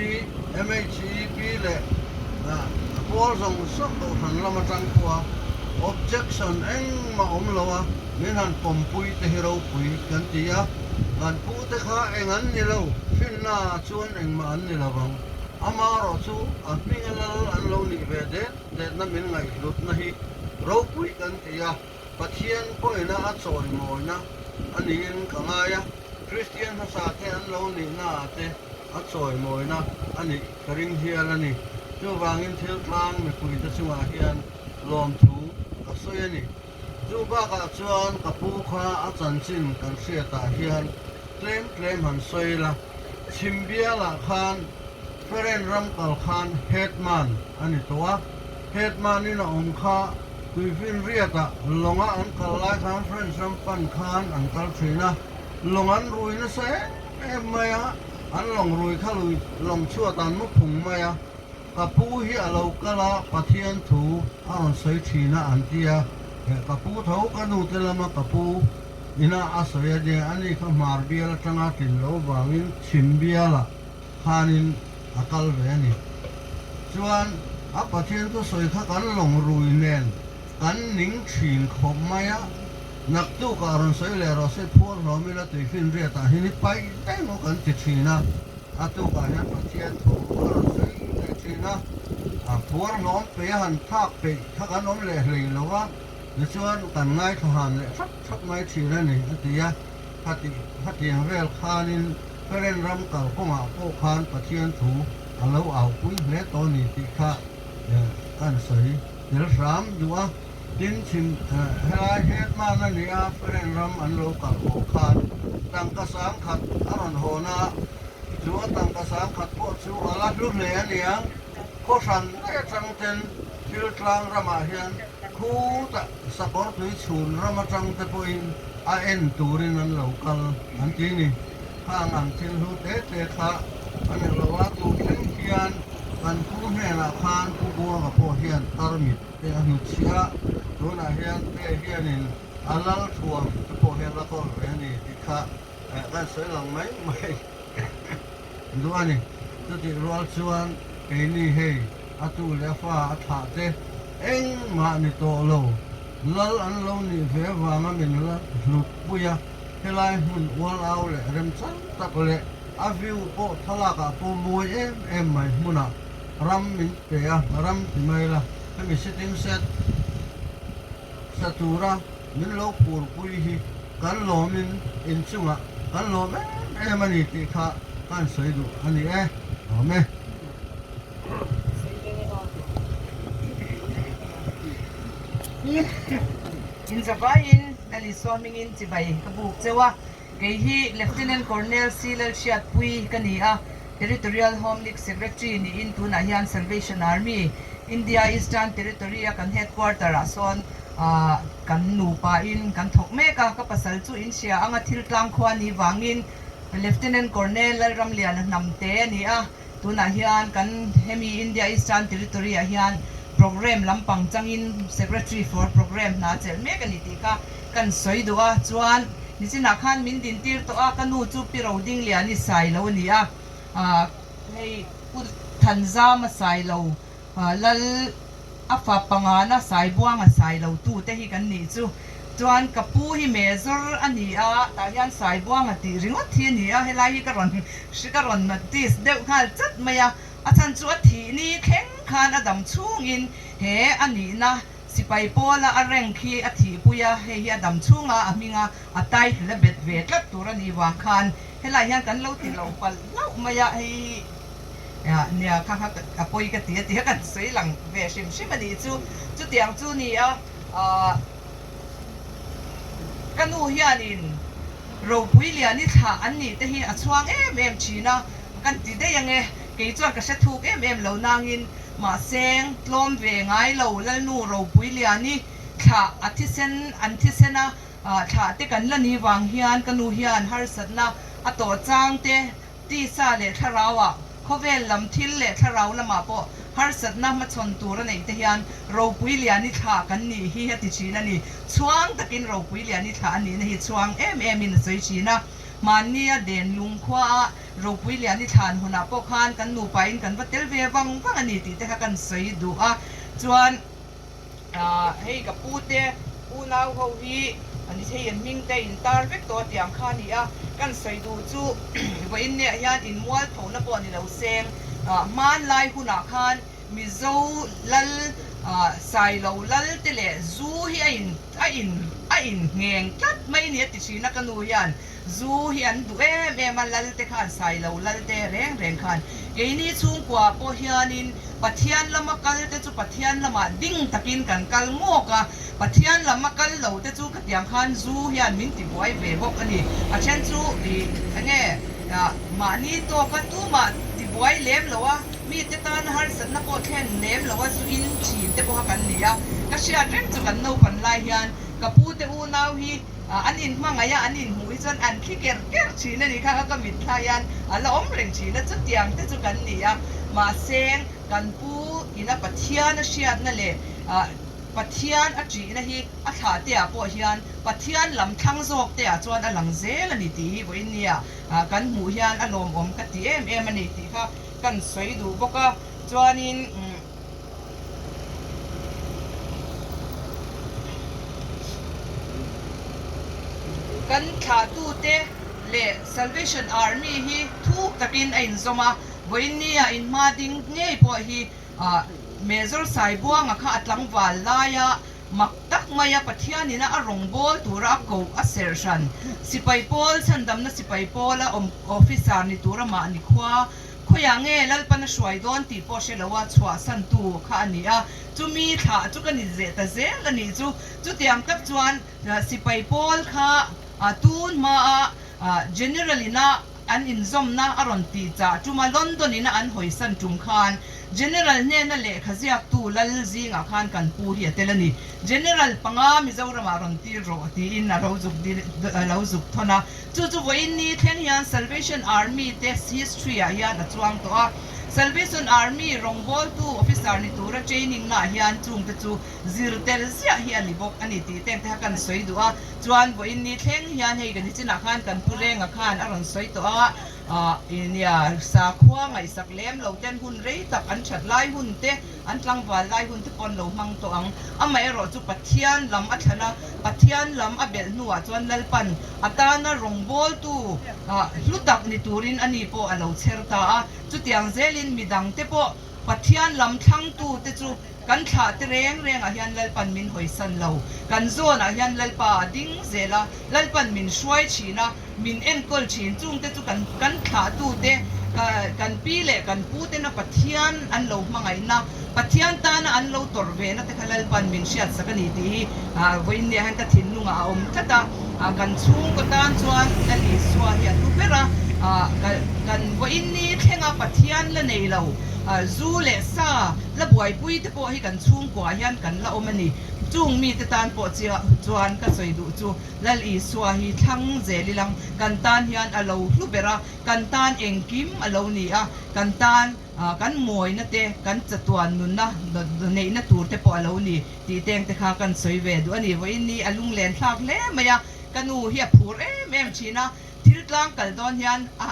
MHEP leh a pawl zawng zawng kohhran lam atang pawha objection engmah awm lo a min han pawmpui te hi ropui kan ti a, kan pu te kha eng an ni lo, hrinna chuan engmah an ni lo vang. Amaherawh chu a hminga lal an lo nih ve det detna min ngaihhlutna hi ropui kan ti a, Pathian pawhina a chawimawina a niin ka ngai a, Kristian hmasa te an lo nihnaah te a chawimawina a nih ka ring hial a ni. Chuvangin thil tlang mipuite chungah hian lawmthu ka sawi a ni. Chu bakah chuan ka pu kha a chanchin kan hriatah hian tlem tlem han sawi ila, Chhimbialah khan Feren ram kal khan headman a ni tawh a, headman in a awm kha Tuifinriatah lawnga an kal lai khan French ram pan khan an kal thin a, lawng an rui nasa em em mai a, an lawng rui kha lui lawng chhuat an mu phung mai a, ka pu hi a lo kal a Pathian thu a rawn sawi thin a an ti a, ka pu tho ka nu te lama ka pu ina a sawi a nia, ani kha hmar bial atanga tlin lo vangin chhim bialah khanin a kal ve a ni. Chuan a Pathian chu sawi kha kan lawng rui nen kan ning thin khawp mai a, naktukah rawn sawi leh rawh se phuar hlawm ila tuifinriatah hi ni paih daih maw kan ti thin a, a tukah hian Pathian thu a rawn sawi leh thin a, a phuar hlawm peih a han thlak peih kha kan awm leh hlei lo a, tichuan kan ngaithla han leh thap thap mai thin a ni a ti a, khatiang vel khanin Feren ram kalkawngah pawh khan Pathian thu a lo aupui hle tawh a ni tih kha kan sawi tel hram duh a. Tin, chhim helai headman a ni a, Feren ram an lo kal haw khan tangka sangkhat a rawn hawn a, chu a tangka sangkhat pawh chu a la hlu hle a niang. Khaw hran daih atang ten thil tlang ramah hian khutah sakawr tui chhun ram atang te pawhin a en turin an lo kal an ti ni. Khang ang thil hlu te te kha a ni lo a, tun thleng hian kan pu hnenah khan Pu Buanga pawh hian tarmit te a hnutchhiah a, tunah hian te hianin a lal thuam te pawh hian la kawl ve a ni tih kha kan sawi lang mai mai duh a ni. Chutih rual chuan keini hei a tu leh a fa a thlah te engmah ni tawh lo, lal an lo nih ve avanga min la hlutpui a. Helai hmun ual au leh remchang tak leh a view pawh thlalak ah pawh mawi em em mai hmunah ram min pe a, ram ti mai la, hemi sitting set sa tura min lo phurpui hi kan lawmin inchungah kan lawm em em a ni tih kha kan sawi duh a ni e, lawm e. Inzavaiin Lalisua hmingin chibai ka buk cheu a, kei hi Lieutenant Colonel C Lalhriatpui ka ni a, Territorial Home League Secretary niin tunah hian Salvation Army, India Eastern Territory a kan headquarter ah sawn kan nupa in kan thawk mek a, ka pasal chu in hria anga thil tlang khua ni vangin Lieutenant Colonel Lalramliana hnamte a ni a. Tunah hian kan hemi India Eastern Territory ah hian Programme lampang changin Secretary for Programme hna chelh mek a ni tih kha kan sawi duh a, chuan nichinah khan min dintir tawh a, ka nu chu Pi Rodingliani Sailo a ni a, hei Pu Thanzama Sailo Lal a fa pangana Saibuanga Sailo tute hi kan nih chu. Chuan ka pu hi Major a ni a, tah hian Saibuanga tih ringawt hi a ni a, helai hi ka rawn hri ka rawn notice deuh nghal chat mai a, a chhan chu a thih ni thleng khan a dam chhungin he a nihna sipai pawla a rank hi a thihpui a, hei hi a dam chhunga a hminga a title a bet ve tlat tur a nih vang khan helai hian kan lo ti lo palh hlauh mai a, hei Nia kha kha a pawi ka ti a ti a kan sawi lang ve hrim hrim a nih chu. Chutiang chu ni a, ka nu hianin ropui liani thlah an nih te hi a chhuang em em thin a, kan ti daih ang e, kei chuan ka hre thuk em em lo nangin mahseng tlawm ve ngai lo Lalnu ropui liani thlah a thisen an thisen a thlah te kan la ni vang hian ka nu hian harsatna a tawh chang te Tisa leh thlarauah, khawvel lam thil leh thlarau lamah pawh harsatna hmachhawn tur a neih te hian ropui lian i thlah kan nih hi a ti thin a ni. Chhuang takin ropui lian i thlah a nihna hi chhuang em emin a sawi thin a. Hmannia den lung khuaah ropui lian i thlan hunah pawh khan kan nupain kan va tel ve vang vang a ni tih te kha kan sawi duh a. Chuan. Hei ka pu te unau ho hi ani thei an hming te in tar vek tawh a tiang kha a ni a, kan sawi duh chu vawiin neh hian in mual tho na pawh ni lo seng hmanlai hunah khan Mizo lal Sailo lal te leh zu hi a in a in a in ngheng tlat mai ni a ti thin a ka nu hian zu hi an duh em em a lal te khan Sailo lal te reng reng khan keini chhungkua pawh hianin Pathian lama kal te chu Pathian lamah ding takin kan kal ngawk a, Pathian lama kal lo te chu khatiang khan zu hian min ti buai ve bawk a ni. A then chu ih enge mahni tawka tumah ti buai lem lo a, mite tana harsatna pawh thlen lem lo a zu in thin te pawha kan ni a. Ka hriat reng chu kan naupan lai hian ka pu te unau hi an inhmangaih a, an inhmuh hi chuan an thli ker ker thin a ni kha ka mitthla hian a la awm reng thin a, chutiang te chu kan ni a, mahse kan pu ina Pathian a hriatna leh Pathian a ṭihna hi a thlah te ah pawh hian Pathian lam thlang zawk te ah chuan a lang zel a ni tih hi vawiin nia kan hmuh hian a lawmawm ka ti em em a ni tih kha kan sawi duh bawk a, chuanin. Kan thlahtute leh Salvation Army hi thuk takin a inzawm a, vawiinnia inhma ding ngei pawh hi Major Saibuanga kha a tlangval laia mak tak maia Pathianina a rawngbâwl tura a koh a serh hran. Sipai pawl, chhandamna sipai pawla awm officer ni tura mahni khua Khawiah nge Lalpan a hruai dawn tih pawh hre loa chhuahsantu kha a ni a, chumi thlah chu ka ni zeh ta zel a nih chu. Chutiang tak chuan sipai pawl kha tun hmaa General ina an inzawmna a rawn tih chah tuma London ina an hawisan tum khan General hnena lehkha ziaktu lal zingah khan kan pu hi a tel a ni. General panga Mizoramah rawn tir rawh tiin a lo zuk thawn a. Chu chu vawiin ni thleng hian Salvation Army te history ah hian a chuang tawh a. Salvation Army rawngbawltu officer ni tura training na ah hian chung te chu zir tel ziah hi a ni bawk a ni tih te kha kan sawi duh a. Chuan vawiin ni thleng hian hei ka nichinah khan kan pu Renga khan a rawn sawi tawh a. Nia, sakhua ngaihsak lem lo ten hun rei tak an that lai hun te, an tlangval lai hun te pawh an lo hmang tawh ang. Amaherawh chu Pathian lam a thlan a, Pathian lam a belh hnuah chuan Lalpan a tana rawngbawltu hlu tak ni turin ani pawh a lo chher ta a. Chutiang zelin midang te pawh Pathian lam thlangtu te chu kan thlah te reng rengah hian Lalpan min hawisan lo. Kan zawnah hian Lalpa a ding zel a, Lalpan min hruai thin a, min enkawl thin. Chungte chu kan kan thlahtute, kan pi leh kan putena Pathian an lo hmangaihna, Pathian tana an lo tawrh vena te kha Lalpan min hriatsak a ni tih hi vawiinniah hian ka thinlungah a awm tlat a. Kan chhungkaw tan chuan Lal Isua hi a hlu ber a, kan vawiinni thlenga Pathian la nei lo, zu leh sa la buaipui te pawh hi kan chhungkuaah hian kan la awm a ni. Chung mite tan pawh chuan ka sawi duh chu Lal Isua hi thlang zel ilang kan tan hian a lo hlu ber a, kan tan engkim a lo ni a, kan tan kan mawina te, kan chatuan nunna neihna tur te pawh a lo ni tih teng te kha kan sawi ve duh a ni. Vawiin ni a lunglen thlak hle mai a, ka nu hi a phur em em thin a, thil tlang kal dawn hian a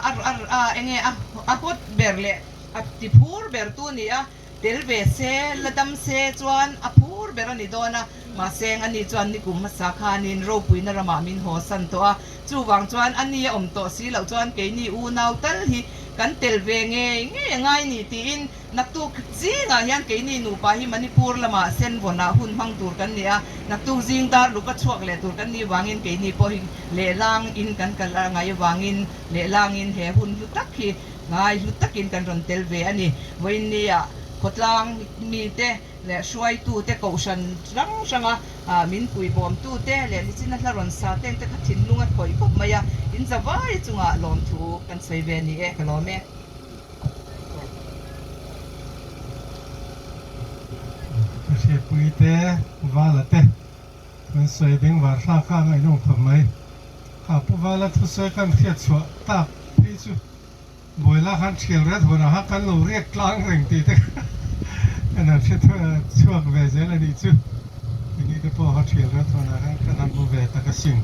a enge a hawt ber leh a ti phur ber tu a ni a, Tel ve se, la dam se chuan a phur ber a ni dawn a, mahse ani chuan nikum hmasa khanin ropuina ramah min haw san tawh a, chuvang chuan a ni a awm tawh si loh chuan keini unau tal hi kan tel ve ngei ngei a ngai ni tiin naktuk zingah hian keini nupa hi Manipur lamah senvawnah hun hmang tur kan ni a, naktuk zing dar luka chhuak leh tur kan nih vangin keini pawh hi lehlang in kan kal a ngai avangin lehlang in he hun hlu tak hi Ngai hlu takin kan rawn tel ve a ni. Vawiinnia khawtlang mite leh hruaitute kohhran hrang hranga min puibawmtute leh nichina hla rawn sa teng te kha thinlung a khawih khawp mai a, in zavai chungah lawmthu kan sawi ve ni e, ka lawm e. Ka hriatpuite Vala te kan sawi bengvar thlak kha a ngaihnawm khawp mai. Kha Pu Vala thusawi kan hriatchhuah tak phei chu Buaila khan thial ret hunah khan kan lo riak tlang reng tih te kan han hre chhuak ve zel a nih chu. Keini te pawh kha thial ret hunah khan kan han hmu ve tak asin.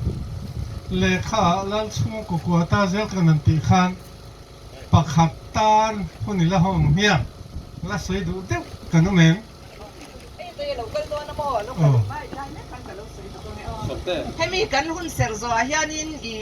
Lehkha ah lal chhungkaw kua ta zel kan han tih khan pakhat tan hun i la hawng hmiang la sawi duh deuh kan awm em? Hemi kan hun serh zawhah hianin i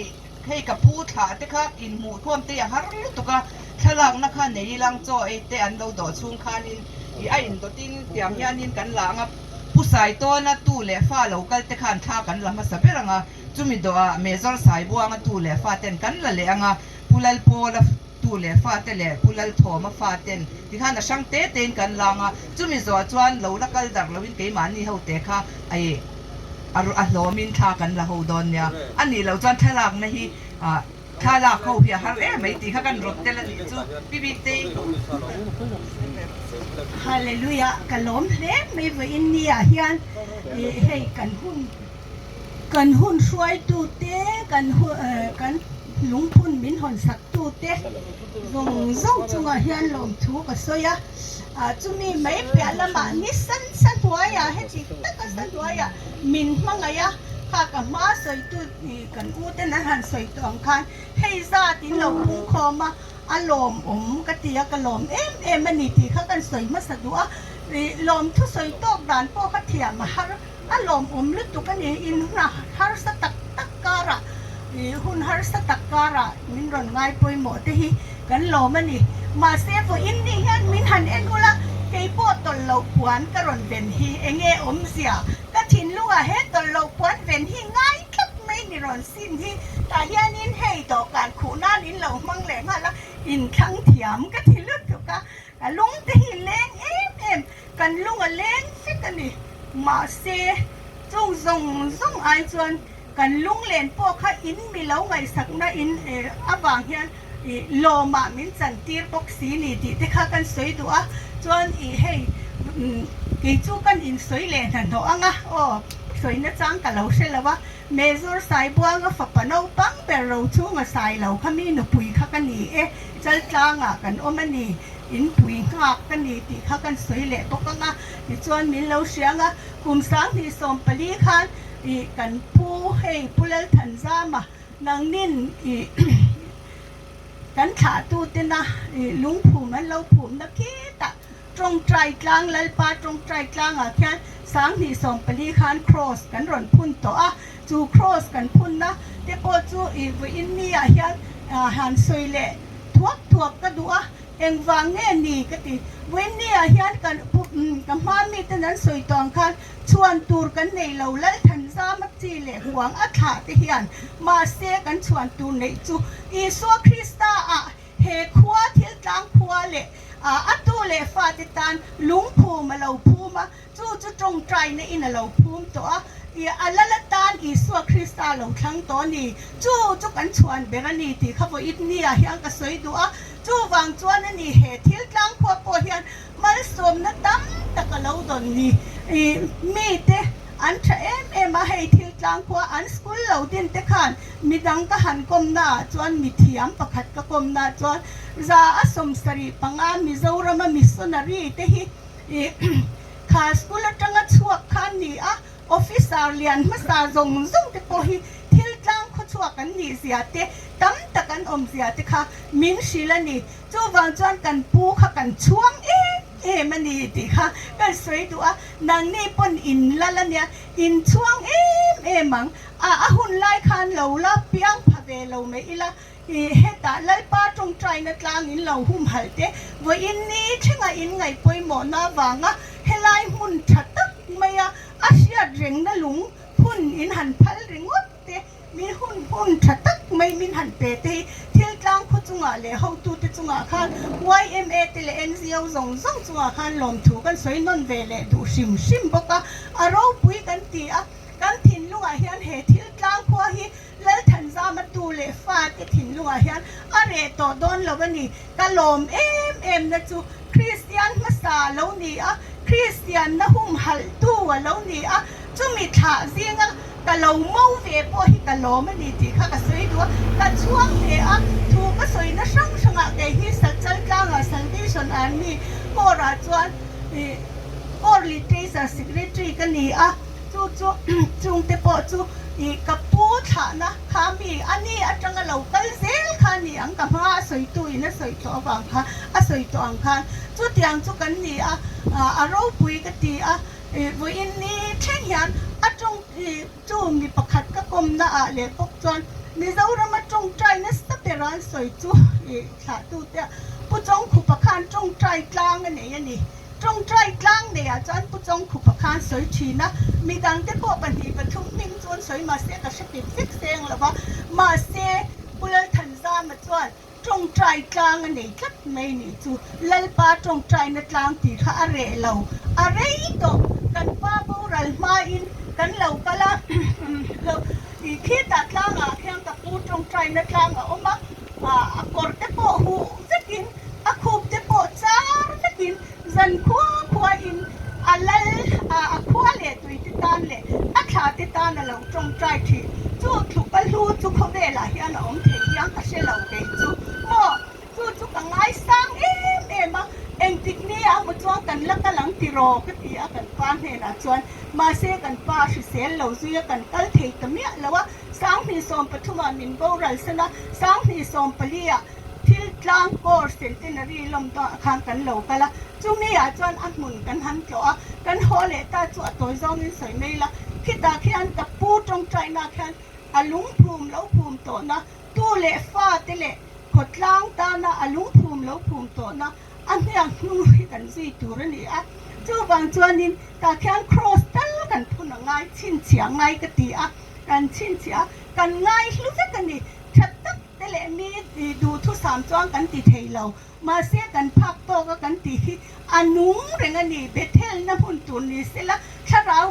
Hei ka pu thlah te kha inhmuh khawm te a har lutuk a, thlalakna kha nei ilang chaw ei te an lo dawh chhung khanin i a indawtin tiang hianin kan la ang a, Pu Saitawna tu leh fa lo kal te khan thla kan la hmasa ber ang a, chumi dawhah Mezawr Saibuanga tu leh fa ten kan la leh ang a, Pu Lalpawla tu leh fa te leh Pu Lalthawma fa ten tikhan a hrang te tein kan la ang a, chumi zawhah chuan lo la kal darh loin keimahni ho te kha i a hlawmin thla kan la ho dawn nia. A nih loh chuan thlalakna hi thlalak ho hi a har em mai tih kha kan rawt tel a nih chu Pi Biktei. Hallelujah ka lawm hle mai vawiin ni ah hian hei kan hun kan hun hruaitu te kan kan lungphun min hawn sak tu te zawng zawng chungah hian lawmthu ka sawi a. Chumi mai piah lamah ni san sa hnuaiah heti taka sa hnuaiah min hmangaih a, kha ka hma sawitu kan u ten an han sawi tawh ang khan hei zat in lo phung khawm a, a lawmawm ka ti a, ka lawm em em a ni tih kha kan sawi hmasa duh a, lawmthu sawi tawk dan pawh kha thiam a har a lawmawm lutuk a ni, in hun harsa tak tak karah hun harsa tak karah min rawn ngai pawimawh te hi kan lawm a ni. Mahse vawiin ni hian min han en ula, kei pawh tawlh loh puan ka rawn ven hi enge awmzia? Ka thinlungah he tawlh loh puan ven hi ngai tlat mai ni rawn sin hi tah hianin hei dawhkan khuh nan in lo hmang leh nghal a, inthlang thiam ka ti lutuk a, ka lung te hi leng em em. Kan lung a leng vek a ni. Mahse, chung zawng zawng ai chuan kan lunglen pawh kha in mi lo ngaihsakna in avang hian lawmah min chantir bawk si ni tih te kha kan sawi duh a. Chuan i hei kei chu kan insawi leh hnahnawh ang a, aw sawina chang ka lo hre lo a. Mezawr Saibuanga fapa naupang ber Rochhunga Sailo kha mi nupui kha ka ni e, Chaltlangah kan awm a ni. In pui nghak ka ni tih kha kan sawi leh bawk ang a, tichuan min lo hria ang a, kum 2014 khan ih kan pu hei Pu Lalthanzama nangnin ih. Kan thlahtutena lungphum an lo phumna khitah tawngtai tlang Lalpa tawngtai tlangah khian 2014 khan Kraws kan rawn phun tawh a, chu Kraws kan phunna te pawh chu i vawiin niah hian han sawi leh thuak thuak ka duh a, engvang nge ni ka ti. Vawiin niah hian kan ka hma miten an sawi tawh ang khan Chhuan tur kan nei lo, Lalthanzama chi leh huang a thlah te hian mahse kan chhuan tur neih chu Isua Krista ah he khua thil tlang khua leh a tu leh fate tan lungphum a lo phum a, chu chu tawngtaina in a lo phum tawh a, a lal atan Isua Krista a lo thlang tawh a ni, chu chu kan chhuan ber a ni tih kha vawiin ni ah hian ka sawi duh a, chuvang chuan a ni he thil tlang khua pawh hian Malsawmna tam tak a lo dawn ni. Mite an tha em em a, hei thil tlangkhua an school lo din te khan midang ka han kawmna ah chuan mithiam pakhat ka kawmna chuan 75 Mizorama missionary te hi kha school atanga chhuak khan ni a, officer lian hmasa zawng zawng te pawh hi thil tlangkhaw chhuak an nih zia te tam tak an awm zia te kha min hrilh a ni. Chuvang chuan kan pu kha kan chhuang em em a ni tih kha kan sawi duh a, nangni pawn in lal a nia, in chhuang em em ang. A a hun lai khan lo la piang pha ve lo mai ila, i hetah Lalpa tawngtaina tlang in lo humhalh te, vawiin ni thlenga in ngaih pawimawhna avanga helai hmun tha tak maia a hriat rengna lung phun in han phal ringawt te, Mi hun hun tha tak mai min han pe te hi thil tlang khaw chungah leh hotute chungah khan yma te leh NGO zawng zawng chungah khan lawmthu kan sawi nawn ve leh duh hrim hrim bawk a, a ropui kan ti a, kan thinlungah hian he thil tlang khua hi Lalthanzama tu leh fate thinlungah hian a reh tawh dawn lo a ni. Ka lawm em em na chu Kristian hmasa a lo ni a, Kristianna humhalhtu a lo ni a, chumi thlah zinga ka lo mo ve pawh hi ka lawm a ni tih kha ka sawi duh a, ka chhuak ve a, thu ka sawina hrang hrangah kei hi Sachal tlangah Salvation Army Corps-ah chuan Corps Literature Secretary ka ni a, chu chu chungte pawh chu ih ka pu thlahna kha mi a ni atanga lo kal zel kha a ni ang ka hma a sawitu in a sawi tawh avang kha a sawi tawh ang khan chutiang chu kan ni a, a ropui ka ti a. Vawiin ni thleng hian a tawng chu mi pakhat ka kawmna ah leh bawk chuan Mizorama tawngtai nasa bera an sawi chu thlahtute ah Pu Chawngkhupa khan tawngtai tlang a nei a ni. Tawngtai tlang nei ah chuan Pu Chawngkhupa khan sawi thin a, midangte pawh pahnih pathum hming chu an sawi mahse ka hre pip vek seng lo va, mahse Pu Lalthanzama chuan Tawngtai tlang a nei tlat mai nih chu Lalpa tawngtaina tlang tih kha a reh lo, a rei tawh. Kan pa boral hmain kan lo kal a, khitah tlangah khian ka pu tawngtaina tlang a awm a, a kawr te pawh huh vekin, a khup te pawh char vekin zan khua khuain a lal a khua leh tui te tan leh a thla te tan a lo tawngtai thin. Chu tluka hlu chu khawvelah hian a awm thei hian ka hre lo kei chu maw chu chu ka ngaisang em em a, engtik ni ah maw chuan kan la kal ang tiraw ka ti a kan pa hnenah chuan mahse kan pa hrisel lo zui a kan kal thei ta miah lo a, 2013 ah min boral san a, 2014 ah Thil tlang kawr centenary lawm dawnah khan kan lo kal a, chumi ah chuan a hmun kan han tlawh a, kan haw leh ta chu a tawi zawngin sawi mai ila, khitah khian ka pu tawngtaina khian a lungphum lo phum tawhna, tu leh fa te leh khawtlang tana a lungphum lo phum tawhna a hniak hnu hi kan zui tur a ni a, chuvang chuanin tah khian cross tal kan phun a ngai chhinchhiah ngai ka ti a, kan chhinchhiah a, kan ngai hlu vek a ni, tha tak Te leh mi duhthusam chuan kan ti thei lo, mahse kan phak tawk a kan tih hi a nung reng a ni. Bethelna hmun tur ni sela thlarau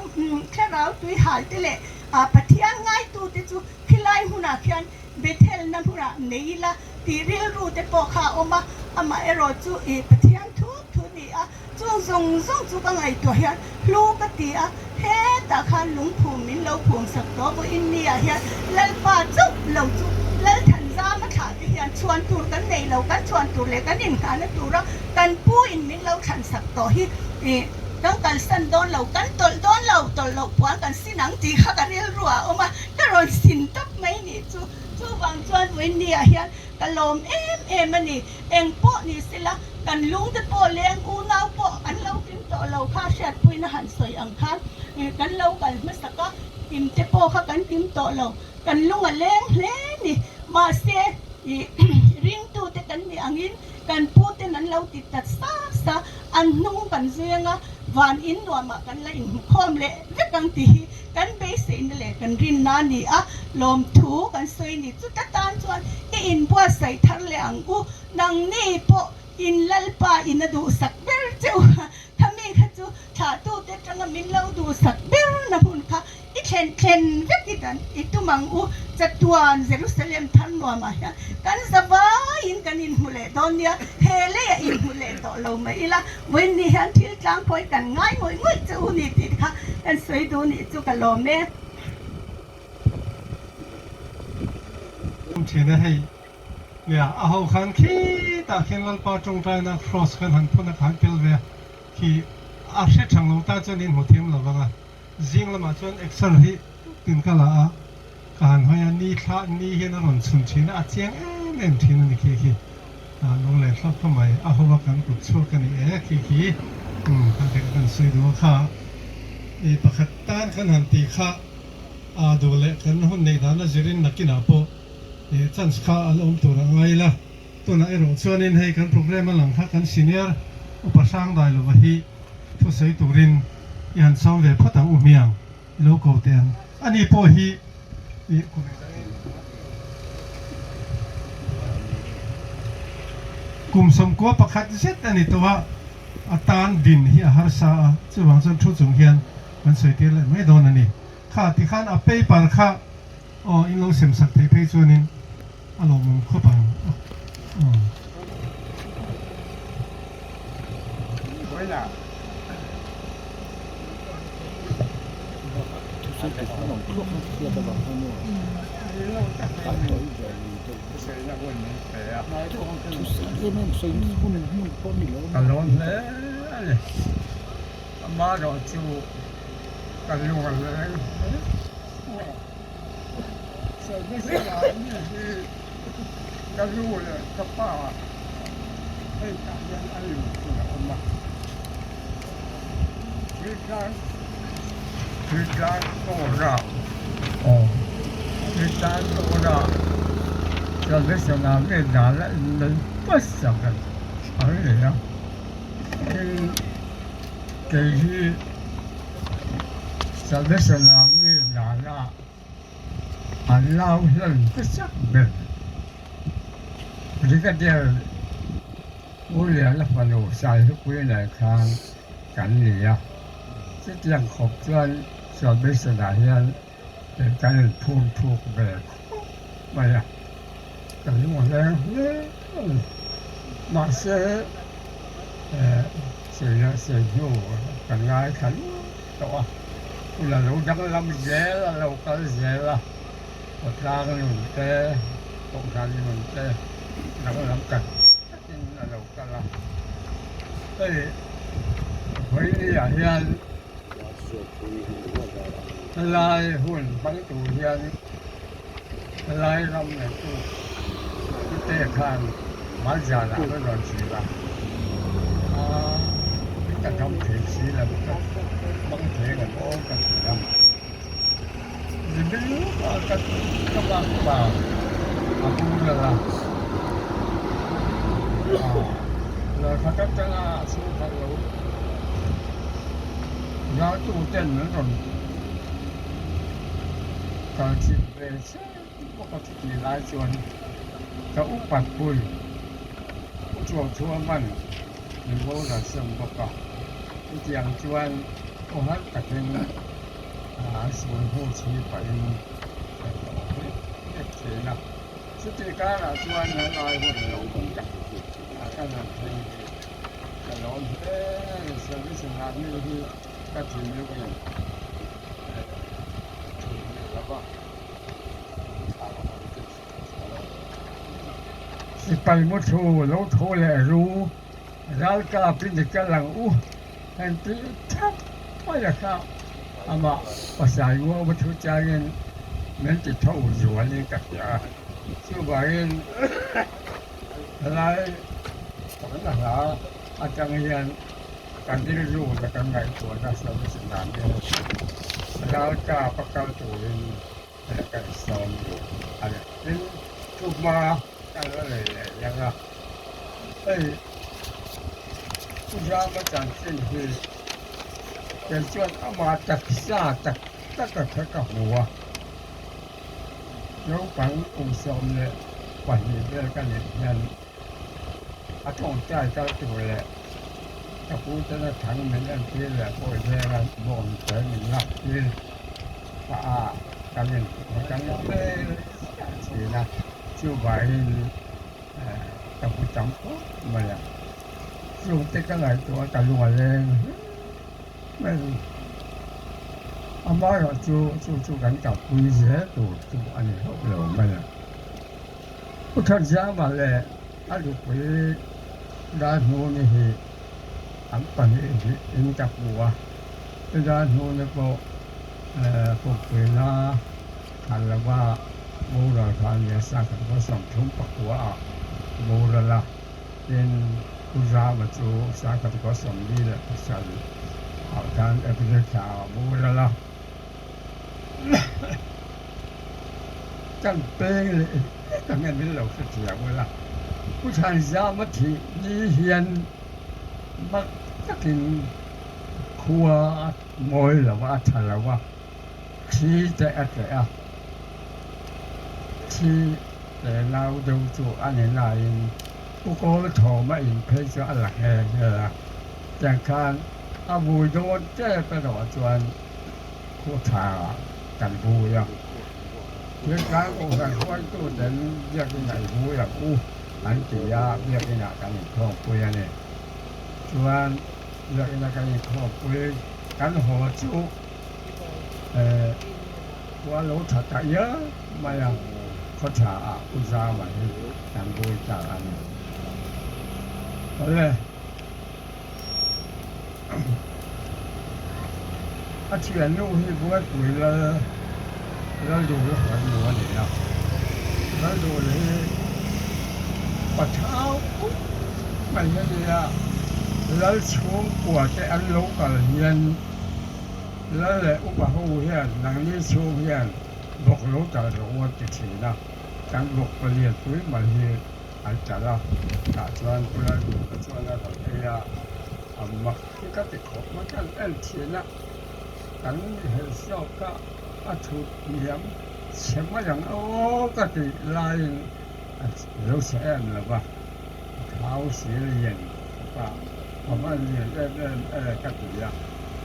thlarau tui hal te leh Pathian ngaitu te chu khilai hmunah khian Bethelna hmunah nei ila tih rilru te pawh kha a awm a, amaherawh chu Pathian thu thu ni a. Chu zawng zawng chu ka ngaihtuah hian hlu ka ti a, hetah khan lungphum min lo phum sak tawh vawiin ni ah hian Lalpa chauh lo chu Lalthanzama thlah te hian chhuan tur kan nei lo, kan chhuan tur leh kan inngahna tura kan pu in min lo thlan sak tawh hi kan kalsan dawn lo, kan tawlh dawn lo, tawlh loh puan kan sin ang tih kha ka rilru ah a awm a, ka rawn sin tawp mai nih chu. Chuvang chuan vawiin ah hian ka lawm em em a ni. Eng pawh ni sela, kan lungte pawh leng unau pawh an lo kim tawh lo kha hriatpuina han sawi ang khan kan lo kal hmasak a, kimte pawh kha kan kim tawh lo. Kan lung a leng hle ni. Mahse, ringtute kan nih angin kan puten an lo ti ta sa sa, an hnung kan zui anga van in nuamah kan la inhmukhawm leh vek ang tih hi kan beiseina leh kan rinna a ni a, lawmthu kan sawi ni. Chuta tan chuan i inbuatsaih thar leh ang u, nangni pawh in Lalpa in a duhsak ber che u kha, khami kha chu thlahtute atanga min lo duhsak ber na hmun kha I thlen thlen vek i dan i tum ang u, chatuan Jerusalem thar nuamah hian kan zavaiin kan inhmu leh dawn nia, he leiah inhmu leh tawh lo mai ila, vawiin ni hian thil tlangpawih kan ngai ngawih ngawih che u ni tih kha kan sawi duh nih chu ka lawm e. Kum thiana hei nia a ho khan khitah khian Lalpa tawngtaina cross khan han phun a ka han tel ve a, khi a hre thang lo ta chuan in hmu thiam lo vang a. Zing lamah chuan exer hi tin ka la a, ka han hawi a, ni thla ni hian a rawn chhun thin a, a chiang em em thin a ni khi khi. Lunglen thlap kha mai, a ho a kan kut chhuak a ni e khi khi. Umm kha te kha kan sawi duh a kha. I pakhat tan kan han tih kha a duh leh kan hun neih dan a zirin nakinah pawh i chance kha a la awm tur a ngai ila. Tunah erawh chuanin hei kan programme a lang kha kan senior upa hrang dai lova hi thusawi turin i han sawm ve phawt ang u hmiang i lo ko teh ang. Ani pawh hi i kum kum sawmkua pakhat zet a ni tawh a, a tan din hi a harsa a, chuvang chuan thu chung hian kan sawi tir leh mai dawn a ni. Kha tikhan a paper kha aw in lo sem sak theih phei chuanin a lawmawm khawp ang aw. Ka lawm hle a ni. Amaherawhchu ka lung a leng hle a. Service ah mi hi ka nu leh ka pa hei tah hian a luh tur a awm a, Thiltlang Thiltlang dawrah aw Thiltlang dawrah service ah mi dan a inneih hmasa ber an ni a, tin kei hi service ah mi dan a. An lau hlan hmasak ber Brigadier U Liana fanu Saihupui nen khan kan ni a, chutiang khawp chuan Salvation-ah hian kan inphum thuk ve khawp mai a, ka lungleng hle a ni. Mahse, sawi leh sawi hnu kan ngaithla luat tawh a. Hun a lo danglam zel a lo kal zel a, khawtlang nun te, kohhran nun te danglam tak takin a lo kal a. Hei vawinia hian helai hun hmang tur hian helai ram neitu te khan hmaichhanah an rawn hrilh a, ka dam thei si lo ka hmang thei ang aw ka ti a, ni mai a ka ka bak pa a pu lal a, lehkha ka tanga a chhungkhat lo raltu ten an rawn kal chilh ve chiah. Bawk a chutih lai chuan ka upat pui u Chuauchhua man min boral sawn bawk a, chutiang chuan aw har takin a sual hnu chhi pahin ka tawh hlek hlek thin a, chutih karah chuan a lai hun lo awm tak a ka han thleng hi ka lawm hle a ni, service ngah mi hi ka thinlungin thun ni lo va. Sipai muthu lo tho leh ru, ralkap in i kal ang u, heng tih thap mai a kha amah pasal ngua muthu changin min ti tho zualin ka hria. Chuvangin helai pakhatna hla atang hian kan rilru leh kan ngaihtuahna sawi dan hi ralkap a kal turin kan sawm duh a ni. Tin, thuhma kan la nei leh reng a, hei Pu Zama chanchin hi kei chuan amah taksa tak taka kha ka hmu a, naupang kum 12 vel ka nih hian a tawngtai kal tur leh ka pu tena thang min entir leh pawh zenga bawng te min lak tir pah a kan in kan vel chiah thin a, chuvangin ka hmu tam khawp mai a, chungte ka ngaihtuah a ka lung a leng hle mai a ni. Amaherawhchu chu chu kan kalpui zel tur chu a ni hauh lo mai a. Pu Thatzama leh a nupui Darhnuni hi an pahnih hi in ka hmu a, Pu Darhnuni pawh Pukpuina thlan lova boral kha a nia, Sangkhat khaw 39 ah boral a, tin Pu Zama chu Sangkhat khaw 47 ah khan April thla ah boral a. Kan peng leh hlek ang em in lo hrethiam ula, Pu Thanzama thih ni hian mak takin khua a ngawi lo a, a tha lo a, thi te a tleh a, thi te nau deuh chu a ni nain Pu Kawl Thawma in phei chu a la nghe nghe a, tiang khan a vui dawn tep erawh chuan Khaw tha kan vui a, thiltlang kohhran hruaitu ten biakin ah i vui ang u an ti a, biakin ah kan inkhawmpui a ni. Chuan biakin a kan inkhawmpui kan haw chu khua lo tha ta ial mai a, khaw tha ah u Zama hi kan vui ta a ni. Awle. A thiannu hi Buaipui lal Lalduhla hrannu a ni a, Lalduhla hi Pathau puk mai a ni a, Lal chhungkua te an lo kal hian Lal leh upa ho hian nangni chhung hian bawk lo tal rawh u an ti thin a, kan bawk palianpui mai hi An tal a, tah chuan Pu Lalduhna chuan a rawn ei a, a mak hi ka ti khawp mai, kan en thin a, kan helh zawk a, a thut hniam chhe mai ang aw ka tih laiin a lo chhe em lo va, a thau si lian khawp a, a van lian em em e ka ti a,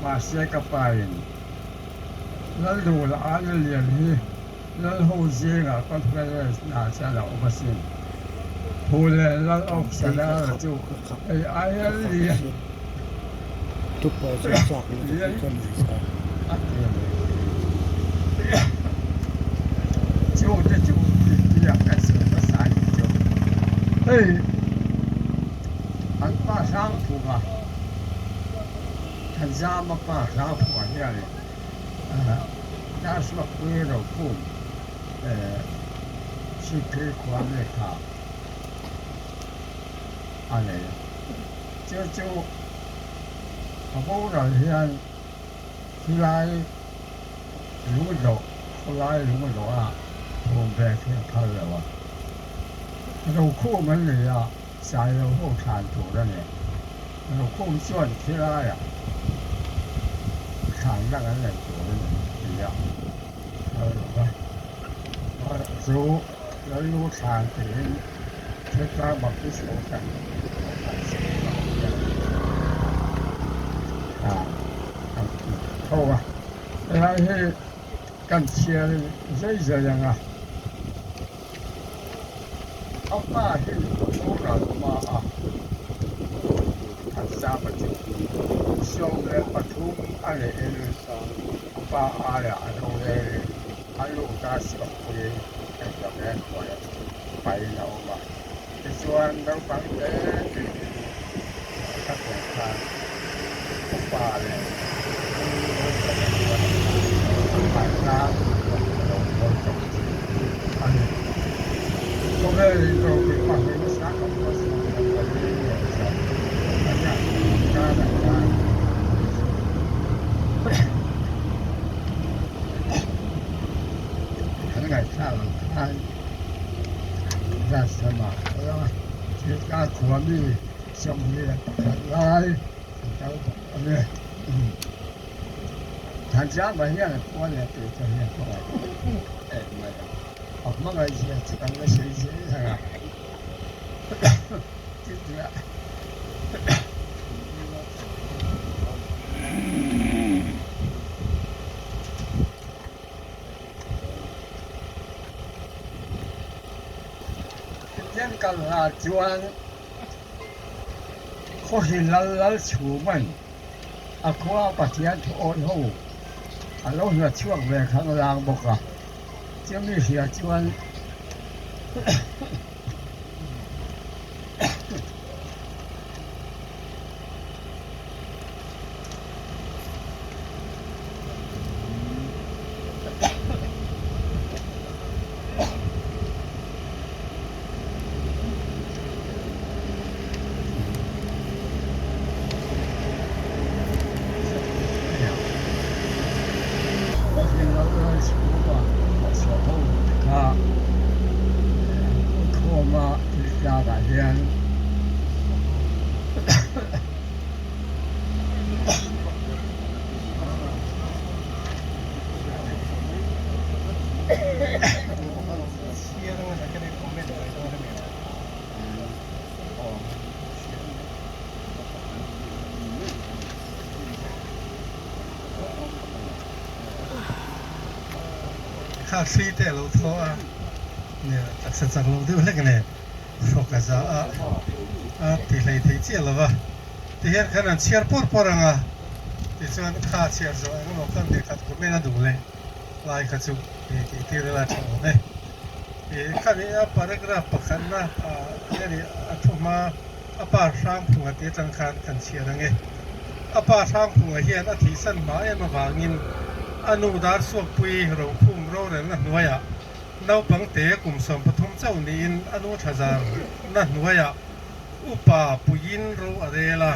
mahse ka pain Lalduhla aia lian hi Lal ho zingah conference hna chuan a awm asin. Phu leh Lal awk Sanara chu hei aia lian lian a ti a ni. Chungte chu tihtiah ka sawi hmasa a nih chu. Hei an pa Hrangphunga, Thanzama pa Hrangphunga hian Darsuakpui Rokhum Chhipphir khua mi kha a nei a. Chu chu a boral hian khilai lungdawh, khawlai lungdawh a thawm ve khi a phal lo a. Rokhum an nei a, Sailo ho thlan tur a ni. Rokhum chuan khilaiah thlan dang an nei tur a ni ti a phal lo va. Chu Lalnu thlan tiin Thiltlang Baptist Kohhran Kohhran Sikul hian thlan an ti tho a. Helai hi kan chhiar zai zai ang a. A pa hi boral hma a an zam a chu 13 a leh in a pa aiah a lo rel in a lut a chhuakpui englo enkawl pahin a awm a. Tichuan naupang te tiin ka pian khan ka pa leh a lo haw tawh thin a ni. Khuaa mi 21 lai an kal bawk a ni. Thanzama hian a khua leh tui te hi a hmangaih em mai a, a hmangaih zia chu kan la sawi zel ang a. Tian kal hla chuan khawhri lal lal chhuman a khua Pathian thu awi ho a lo hla chhuak ve khang lang bawk a, chumi hria chuan Khawma thil tlakah hian Kha thli te a lo thaw a, nia taksa chak lo deuh hlek nen hrawk a za a, a ti hlei thei chiah lo va, tihian khan an chhiar pawr pawr ang a, tichuan kha chhiar zawh engemaw khan lehkhat comment a duh leh lai kha chu i tih tir ila tha awm e. I khami a paragraph pakhatna ah hian i a thuhma a pa Hrangphunga tih atang khan kan chhiar ang e. A pa Hrangphunga hian a thihsan hma em avangin a nu Darsuakpui Rokhum rorelna hnuaiah naupang te kum 13 chauh niin a nu thlazar na hnuaiah upa puiin ro a rel a,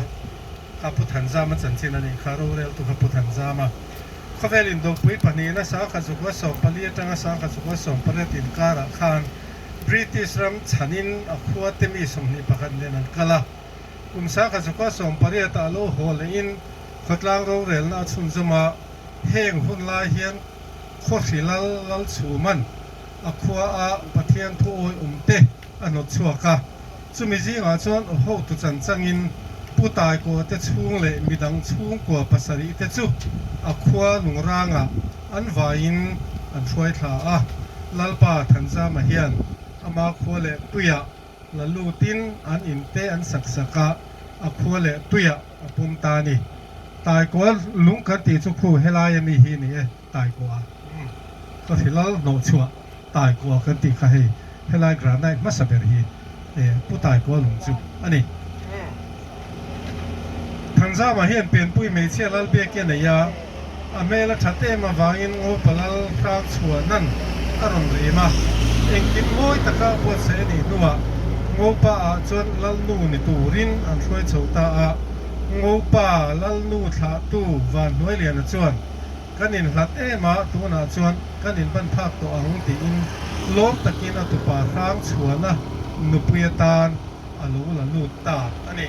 ka Pu Thanzama chanchin a nih kha, roreltu kha Pu Thanzama. Khawvel indopui pahnihna sangkhat 14 atanga 1918 inkarah khan British ram chhanin a khua te mi 21 nen an kal a. Kum 1918 ah lo haw lehin khawtlang rorelna a chhunzawm a, heng hun lai hian Khawhri Lal Lalchhuman a khua a Pathian thu awi awm te a hnawt chhuak a. Chumi zingah chuan hotu chan changin Pu Taikaw te chhung leh midang chhungkua pasarih te chu a khua lungrangah an vaiin an hruai thla a. Lalpa Thanzama hian ama khua leh tuiah la lutin an inte an sak sak a, a khua leh tuiah a pum ta a ni. Taikaw lung kan tih chu khu helai ami hi ni e, Taikaw. Ka hrilal hnawhchhuah Taikaw kan tih kha hei helai granite hmasa ber hi Pu Taikaw lung chu a ni. Thanzama hian pianpui hmeichhia Lalbiaki a nei a, a hmel a that em avangin Ngopa Lal hrang chhuah nan a rawn rem a, engkim mawi taka buatsaih a nih hnuah Ngopa ah chuan Lalnu ni turin an hruai chho ta a, Ngopa Lalnu thlahtu Vanhnuailiana chuan Kan inhlat em a, tunah chuan kan inban phak tawh ang tiin lawm takin a tupa hrang chhuana nupui atan a lo la lut ta a ni.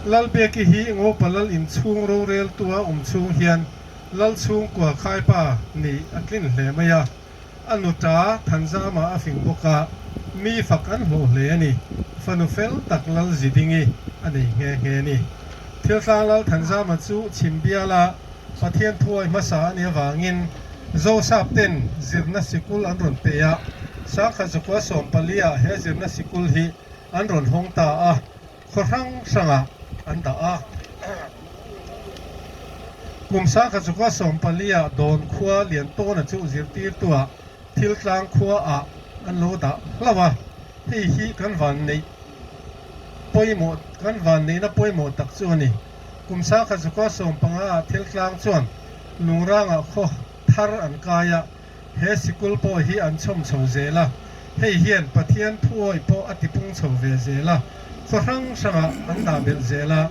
Lalbeki hi Ngopa Lal inchhung roreltua awm chhung hian Lal chhungkua khaipa nih a tlin hle mai a, a nuta Thanzama a fing bawk a, mi fak an hlawh hle a ni. Fanu fel tak Lal Zidingi a nei nghe nghe a ni. Thiltlang Lal Thanzama chu chhim biala Pathian thuai hmasa a nih avangin Zosap ten zirna sikul an rawn pe a, 1914 ah he zirna sikul hi an rawn hawng ta a, khaw hrang hrangah an dah a. Kum 1914 ah Dawn khua Liantawna chu zirtirtuah Thiltlang khua ah an lo dah hlauh a, hei hi kan van neih pawimawh kan van neihna pawimawh tak chu a ni. Kum 1915 ah Thiltlang chuan Lungrangah khaw thar an kai a, he sikul pawh hi an chhawm chho zel a, hei hian Pathian thuawi pawh a tipung chho ve zel a, khaw hrang hrangah an dah belh zel a,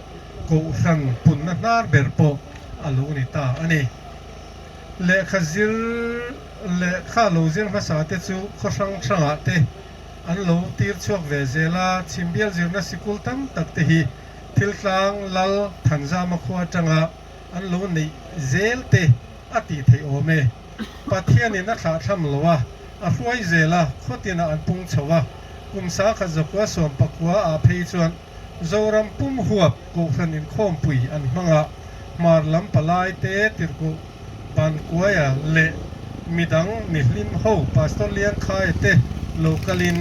Kohhran punna hnar ber pawh a lo ni ta a ni. Lehkha zir lehkha lo zir hmasa te chu khaw hrang hrangah te. an lo tir chhuak ve zel a, Chhimbial zirna sikul tam tak te hi Thiltlang Lal Thanzama khua atanga an lo neih zel te a tih theih awm e. Pathianin a thlahthlam lo a, a hruai zel a, khawtinah an pung chho a, kum sakhat zakua sawmpakua ah phei chuan Zoram pum huap Kohhran inkhawmpui an hmang a, hmar lam palai te tirhkoh Bankuaia leh midang mihlim ho Pastor Liangkhaia te lo kalin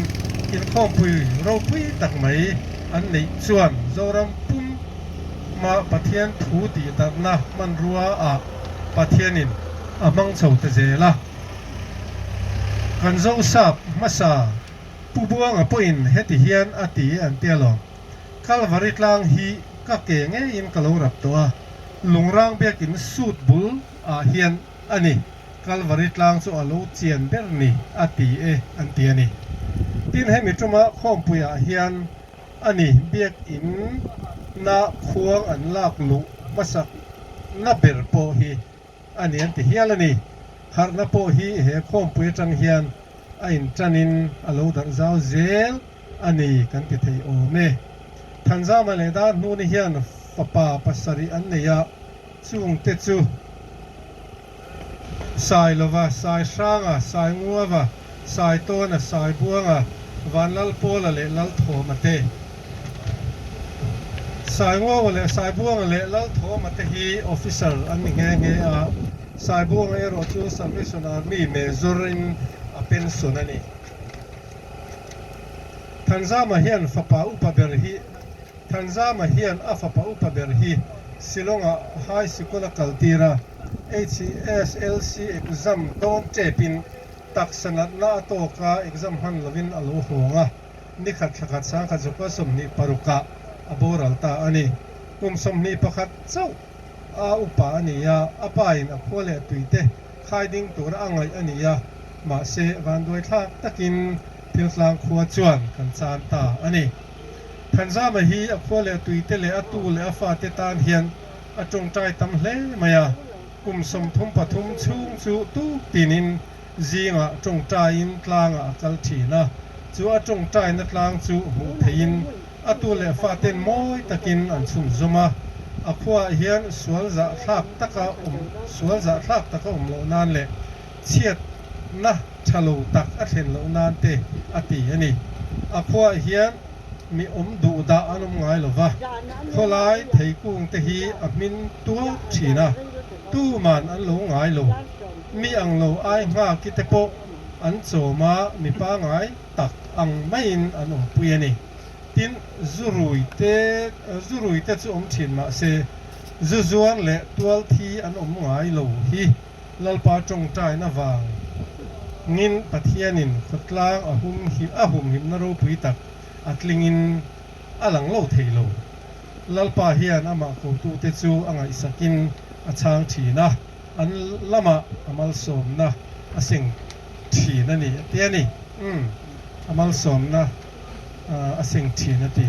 inkhawmpui ropui tak mai an neih chuan Zoram pum hma Pathian thu tihdarhna hmanrua ah Pathianin a hmang chho ta zel a. Kan Zosap hmasa Pu Buanga pawhin heti hian a ti an ti alawm. Kalvari tlang hi ka ke ngeiin ka lo rap tawh a, Lungrang biakin suit bul ah hian a ni, Kalvari tlang chu a lo chian ber ni a ti e an ti a ni. Tin hemi tuma khawmpui ah hian a ni biakin na khuang an lak luh hmasak na ber pawh hi a ni an ti hial a ni. Harhna pawh hi he khawmpui atang hian a inṭanin a lo darh zau zel a ni kan ti thei awm e. Thanzama leh Darhnuni hian fapa pasarih an nei a, chungte chu Sailova, Saihranga, Sainguava, Saitawna, Saibuanga, Vanlalpawla leh Lalthawma te. Sainguava leh Saibuanga leh Lalthawma te hi officer an ni nghe nghe a, Saibuanga erawh chu Salvation Army Major in a pension a ni. Thanzama hian fapa upa ber hi Thanzama hian a fapa upa ber hi Shillong-ah High Sikul a kaltir a, HSLC exam dawn tepin taksa natna a tawk a, exam hman lovin a lo hawng a, nikhat thlakhat sangkhat zakua 26 ah a boral ta a ni. Kum 21 chauh a upa a ni a, a pa in a khua leh tui te khai ding tura a ngaih a ni a, mahse vanduai thlak takin Thiltlang khua chuan kan chan ta a ni. Thanzama hi a khua leh tui te leh a tu leh a fate tan hian a tawngtai tam hle mai a, kum 33 chhung chu tuk tinin zingah tawngtaiin tlangah a kal thin a, chu a tawngtaina tlang chu hmuh theihin A tu leh faten mawi takin an chhunzawm a, a khuaah hian sual zahthlak taka awm sual zahthlak taka awm loh nan leh chhiatna tha lo tak a thlen loh nan te a ti a ni. A khuaah hian mi awm duh dah an awm ngai lo va, khawlai theikung te hi a hmin tuar thin a, tuman an lo ngai lo. Mi ang lo ai nghaki te pawh an chawm a, mi pangai tak ang maiin an awmpui a ni. Tin, zu rui te, zu rui te chu awm thin mah se, zu zuar leh tual thi an awm ngai lo hi Lalpa tawngtaina vang ngin Pathianin khawtlang a hum him a humhimna ropui tak a tlingin a lang lo thei lo. Lalpa hian amah kotute chu a ngaihsakin a chhang thin a, an lamah a malsawmna a seng thin a ni a ti a ni. Umm, a malsawmna a seng thin a ti.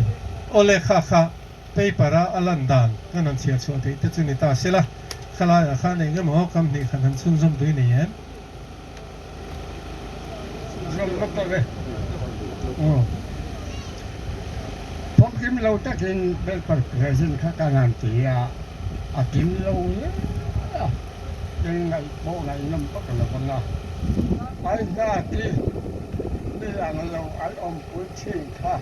Aw lehkha kha paper a a lan dan kan han chhiar chhuah theih te chu ni ta sela, khalaiah khan eng emaw kam hnih khat han chhunzawm tui nei em? Chhunzawm lawk lo e. Aw. Thawmhlim lo takin paper present kha kan han ti a, a kim lo hle a, eng ngaih pawh ngaihnawm vak lo ang a. Ai hna ti mi ang lo an awmpui thin kha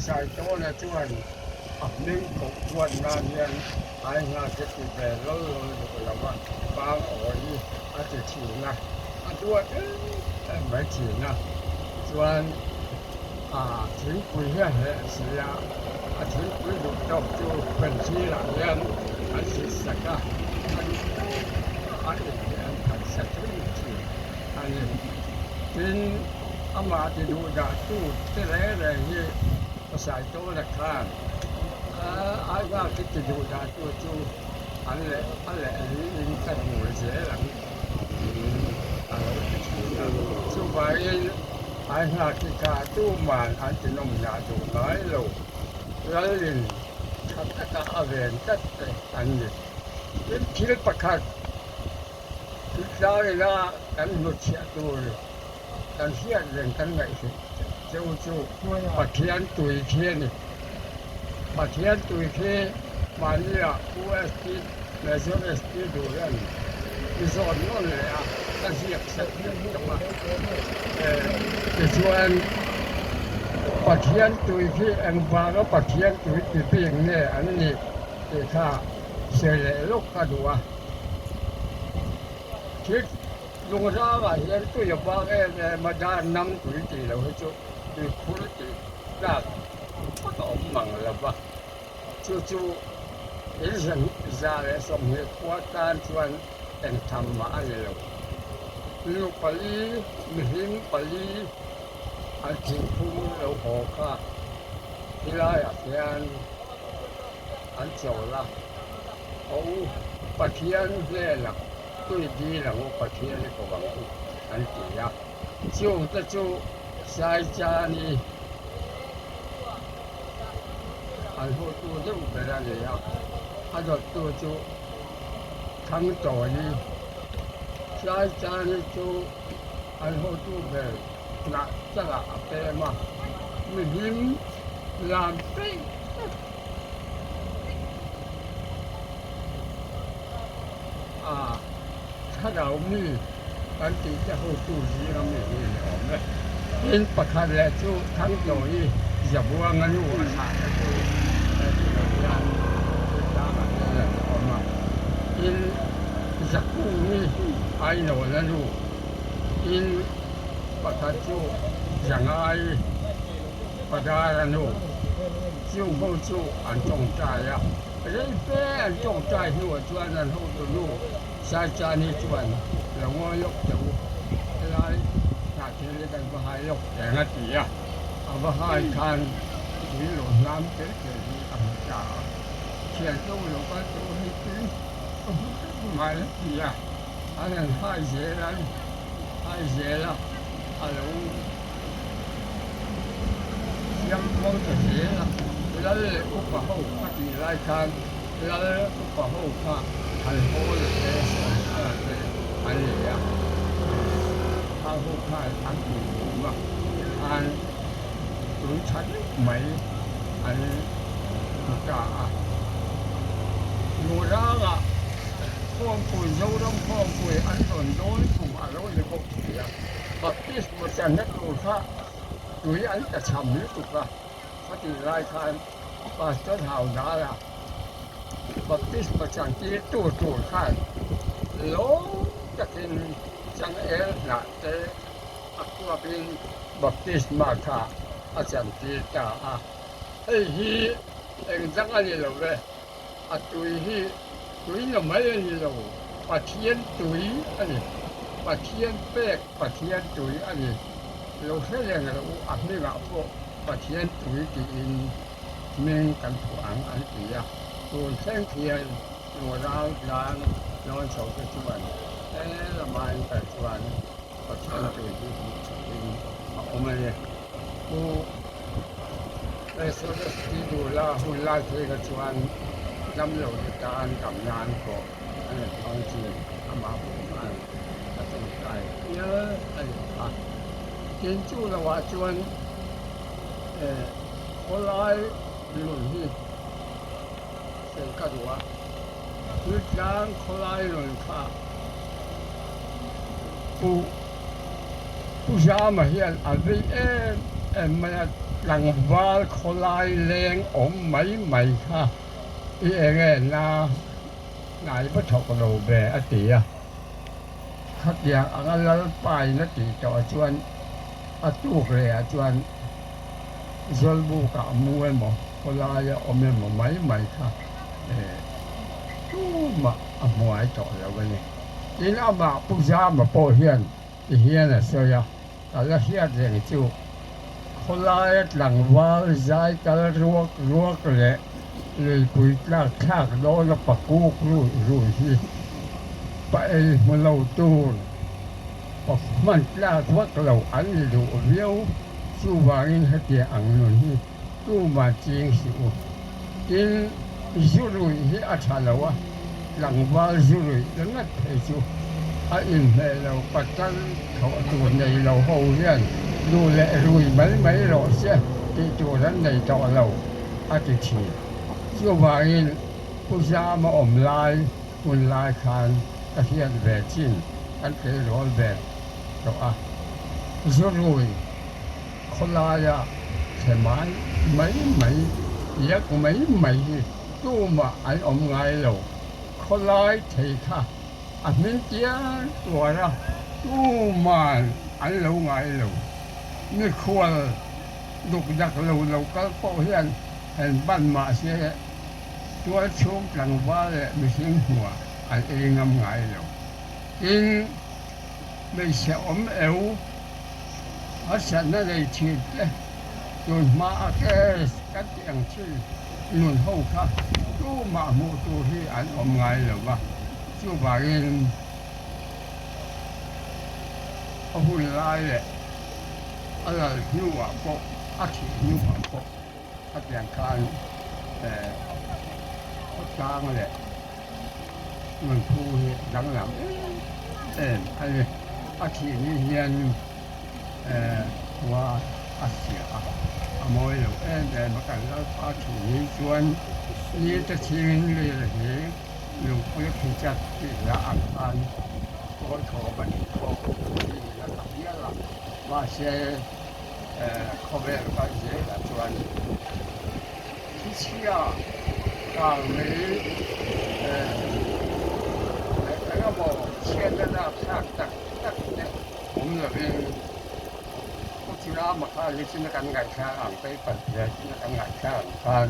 Saitawna chuan a hming koh huat nan hian ai hna te ti ve lawl lawl duh lo a, pang awi a ti thin a, a duat em em mai thin a, chuan thingpui hi a heh si a, a thingpui duh tawk chu pensirah hian an thih sak a, a duh tawk a in hi an phat sak reng thin a ni. Tin, amah ti duh dah tu te reng reng hi Pasaitawna khan Aizawl khi ti duh dah tu chu an leh a leh in ka hmu zel ang tiin a lo ti thin a. Chuvangin Ai hna khi kha tuman an ti nawm dah duh ngai lo. Lalin tha taka a ven tlat te an ni. Tin, thil pakhat thil tlangina kan hnutchhiah tur. Kan hriat reng kan ngaihhrilh cheu chu Pathian tui khi a ni. Pathian tui khi mahnia USP Major SP duh hian i zawn nawn leh a, ka ziak sak vek tawh a. Tichuan Pathian tui khi engvanga Pathian tui ti bik nge an nih tih kha sawi leh lawk ka duh a. Thil Lungrangah hian tui a bak em em a, dar nam tui tih loh hi chu tui khur tih tlak phawt a awm mang lo va. Chu chu in 120 khua tan chuan eng tham mah a ni lo. Nu pali, mihring pali an thingphum lo haw kha tilaiah khian an chawl a, a u Pathian hnenah Tui dil ang u Pathian i ko ang u an ti a. Chungte chu Saichani an hotu deuh ber a ni a, a dawttu chu Thangtawni. Saichani chu an hotu ber hnah chalah a pem a, mihlim lam peih tak. A thlarau mi kan tih te hotu zinga mi hi ni awm e. Tin, pakhat leh chu Thangtawi Zabuanga nu a thlah te chu he tihloh hian thiltlangah hian a ni awm a. Tin, Zakungi Ainawna nu, tin, pakhat chu Zangai Padara nu, chung ho chu an tawngtai a. Rei fe an tawngtai hnuah chuan an hotu nu Saichani chuan lo ngawi lawk teh u, helai hnah thil hi kan va hai lawk teng a ti a, a va hai khan tui lo hnam tel tel hi a hmu ta a, thiantu lo kal teh u hei tui ka hmu tlat mai a ti a, an han hai zel an hai zel a, a lo Siam kuang ta zel a, Lal leh upa ho a tih lai khan Lal upa ho kha Thalhawl te Sawmthara te an ni a, kha ho khan an tih kum a, tikhan tui tha deuh mai an hmu ta a. Lurangah Khawmpui Zoram Khawmpui an rawn dawn kum a lo ni bawk si a. Baptisma channa tur kha tui an ta cham lutuk a, khatih lai khan Pastor Haudara baptisma chantir tur tur khan lawm takin changel hnah te a kuapin baptisma kha a chantir ta a. Hei hi eng dang a ni lo ve, a tui hi tui na mai a ni lo, Pathian tui a ni. Pathian pek Pathian tui a ni. Lo hre reng lo u, a hmingah pawh Pathian tui tiin hming kan phuah ang an ti a. Tun thleng khian Nurau tlang lawn chho te chuan he lama in kal chuan Pathian tui hi hmuh chhohin a awm a ni. Pu Exodus tih duh la hun lai phei kha chuan damlo te tan dam nan pawh an rawn hmang thin, amah pawh khan a tawngtai hial a ni kha. Tin chu lohah chuan khawlai lun hi sawi ka duh a, thiltlang khawlai lun kha Pu Pu Zama hian a vei em em mai a, tlangval khawlai leng awm mai mai kha i eng e na hnai va thawk lo ve a ti a. Khatiang anga Lalpain a tih tawh chuan a tuk leh ah chuan Zawlbukah mu emaw khawlaia awm emaw mai mai kha tumah a hmuai tawh lo a ni. Tin, amah Pu Zama pawh hian ti hian a sawi a, ka la hriat reng chu khawlaia tlangval zai kal ruak ruak leh luipui tlak thlak dawna pakuk rui rui hi pa ei hmu lo tur pa hman tlak vak lo an ni duh viau, chuvangin hetiang ang nun hi tumah ching suh u. Tin, zu ruih hi a tha lo a, tlangval zu ruih ringawt phei chu A inhmeh lo pasal thawh tur nei lo ho hian duh leh rui mai mai rawh se tih tur an nei tawh lo, a ti thin. Chuvangin Pu Zama awm lai hun lai khan ka hriat ve chin kan tleirawl ve tawh a, zu rui khawlaia thle mai mai mai, iak mai mai hi tumah an awm ngai lo. Khawlai thei kha a hming tial tuar a, tuman an lo ngai lo. Mikhual dukdak lo lo kal pawh hian han ban mah se tual chhung tlangval leh mihring hmuah an ei ngam ngai lo. Tin, hmeichhe awm eu harsatna nei thin te tun hma a case kan tih ang chin nun ho kha tumah hmuh tur hi an awm ngai lo va, chuvangin a hun lai leh a lal hnuah pawh a thih hnuah pawh khatiang khan khawtlang leh nunphu hi danglam em em a ni. A thih ni hian khua a chhia a, a mawi lo em em a, kan Lalpa thih ni chuan ni te chhingin lir hi lungpui a khi chat tih hla ang khan kawl thawm a nih pawh tih a ta hial a, mahse khawvel kal zelah chuan Thichhia kang mai eng emaw chhiatna rapthlak tak tak te awm lovin Pu Chirama khan nichin a kan ngaihthlak ang paper vel chin a kan ngaihthlak ang khan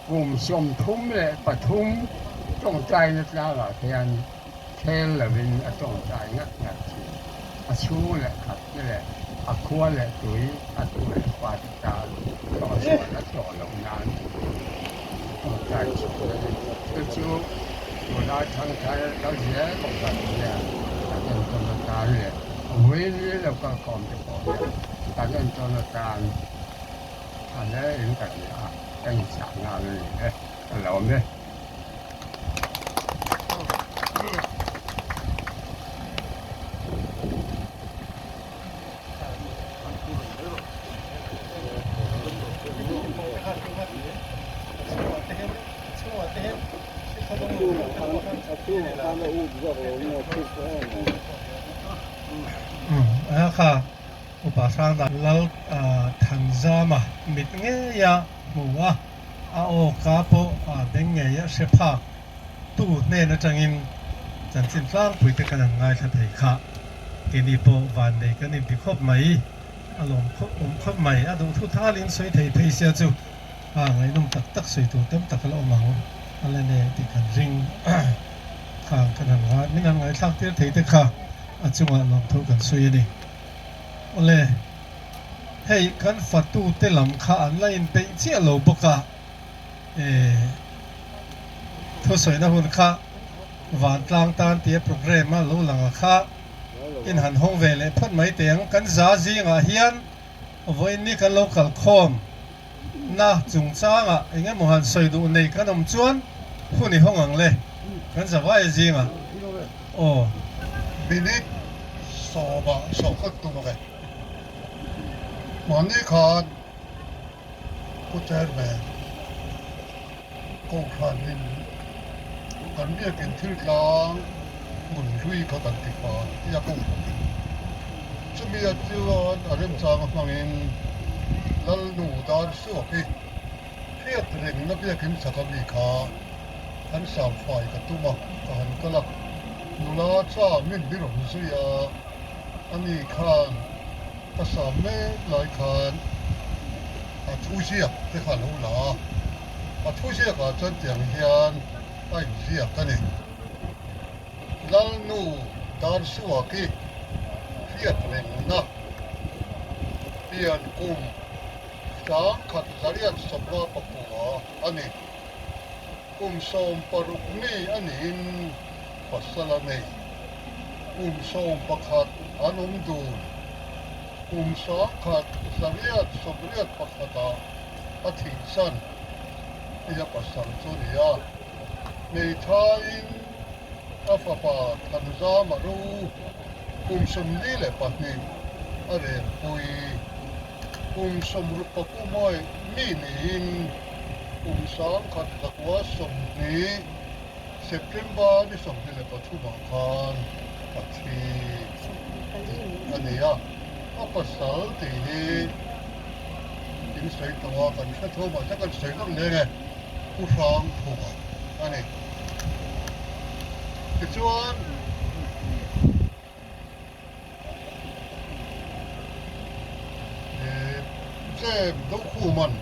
kum 33 tawngtaina tlangah khian khel lovin a tawngtai ngat ngat thin. A chhung leh khat te leh a khua leh tui a tu leh fa te tan tawhsual a tawh loh nan tawngtai thin a ni. Chu chu tunlai thangthar kal zel kohhran hian kan entawn atan leh vawiin lo kalkhawm te pawh hian kan entawn atan tha hle in ka hria a, ka inchah nghal a ni e, ka lawm e. Kha upa hrang Lal Thanzama mit ngeia hmu a. A aw ka pawh a beng ngei a hre phak tu hnen atangin chanchin tlangpui te kan han ngaithla thei kha. Keini pawh van nei kan inti khawp mai, a lawm khawp awm khawp mai. A duhthu thalin sawi thei phei sia chu a ngaihnawm tak tak sawi tur tam tak a la awm ang a la ne tih kan ring khang kan han ngai min han ngaithlak tir thei te kha a chungah lawmthu kan sawi a ni. Awle. Hei kan fatute lam kha an la inpeih chiah lo bawk a, thusawina hun kha vantlang tan tia programme a lo lang a kha in han hawng ve leh phawt mai teh ang. Kan za zingah hian vawiin ni kan lo kalkhawm na chungchangah eng emaw han sawi duh nei kan awm chuan hun i hawng ang le kan zavai zingah aw. Minute sawmah sawhkhat tum ang e. Mahni khan Pu Chairman Kohhranin kan biakin thil tlang hmun hlui kha kan ti fai tia Kohhranin chumi a chuan a remchang a hmangin Lalnu dar suak hi hriat rengna biakin chak a mi kha kan sam fai ka tum a, ka han kal a, nula cha min bi rawn zui a. Ani khan ka sam mek lai khan a thu ziak te kha a lo la a, a thu ziakah chuan tiang hian a inziak a ni. Lalnu Darsuaki hriat rengna pian kum 1959 a ni. Kum 16 mi a niin pasal a nei. Kum 11 an awm dun. Kum 1981 ah a thihsan hi a pasal chu a ni a. Hmeithaiin A fapa Thanzama ro kum 42 a renpui. Kum 60 mi niin kum 1920 September ni 23 ah khan a thi tih a ni a. A pasal tih hi in sawi tawh a, kan hre tho mahse kan sawi nawlh leng e, Pu Hrangphunga a ni. Tichuan. Tlem Dokhuman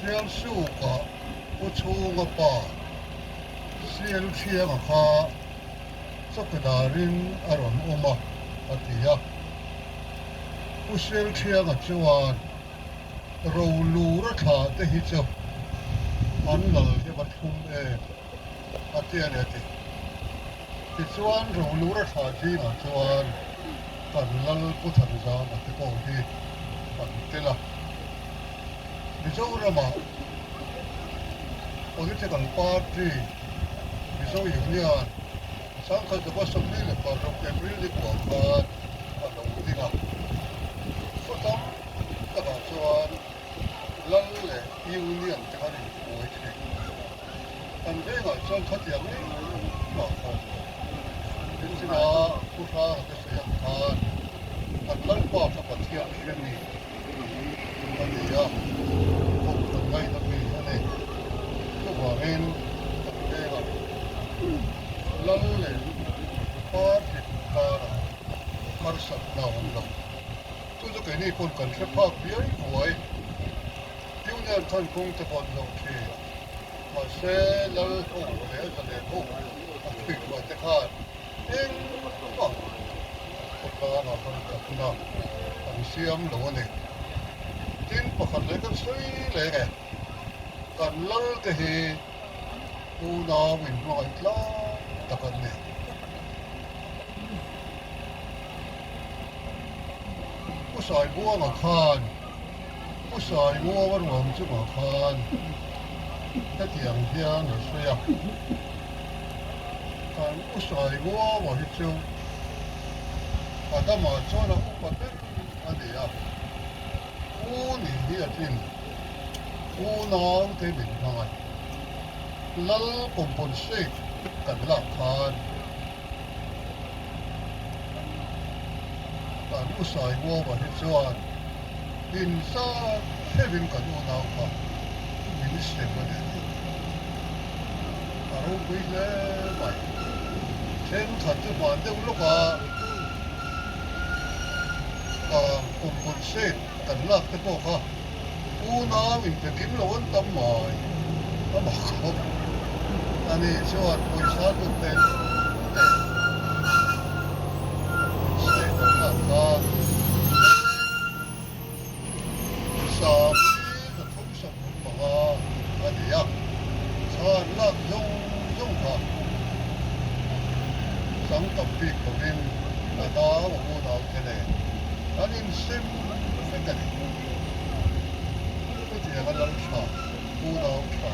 Sialsuk-a pu chhunga pa Sialthianga kha chawkedarin a rawn awm a, a ti a. Pu Sialthianga chuan Rolura thla te hi chu an lal hi va thlum em a ti a ni a ti. Tichuan Rolura thla zingah chuan kan lal Pu Thanzama te pawh hi an tel a. Mizoramah Political Party Mizo Union 1946 April ni kuah khan a lo ding a. Khaw tam takah chuan lal leh Union te khan inbuai thin. Kan vengah chuan khatiang engmah khawm lo. Tin Pu Hranga te sawi ang khan kan Lalpa kha Pathian hre mi a ni a, kohhran ngaihna mi a ni. Chuvangin kan vengah Lal leh Party karah harsatna a awm lo. Chu chu keini pawn kan hre phak biai buai. Union khan kawng te pawh an zawh thin. Mahse Lal ho leh Zalen ho a thuih ruai te khan engmah khawtlanga harsatna an siam lo a ni. Tin, pakhat leh kan sawi leh nge, kan Lal te hi unau inhmangaih tlang tak an ni. Pu Saibuanga khan Pu Saingua ruang chungah khan hetiang hian a sawi a, Kan Pu Saingua hi chu Adama chuan a upa ber a ni a, U nih hi a tlin, U naute min hmangaih, Lal compensate kan lak khan Kan U Saingua hi chuan inza hrevin kan unau kha min sem a ni tih a ropui hle mai. Thenkhat chu hman deuh lawk a, kang compensate kan lak te pawh kha unau inpe kim lo an tam mai a mak khawp a ni chuan pawisa lut te leh compensate an lak kha 365 a ni a, chhan lak zawng zawng kha chang tam bik lovin a nau a unau te nen an insem vek a ni. Chutianga lal tha, unau tha,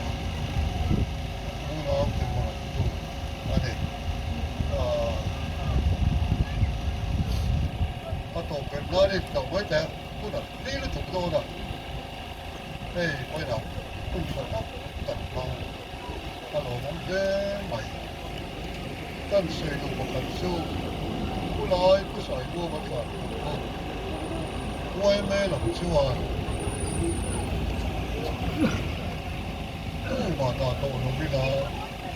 unau te hmangaihtu a ni. A tawp ber nan in hlauh mai teh hun a rei lutuk dawn a, hei vawiinah hun tha tak kan hmang a lawmawm hle mai. Kan sawi duh pakhat chu khulai Pu Saibuama tlan tur chu yma lam chuan tumah dah tawh lovin a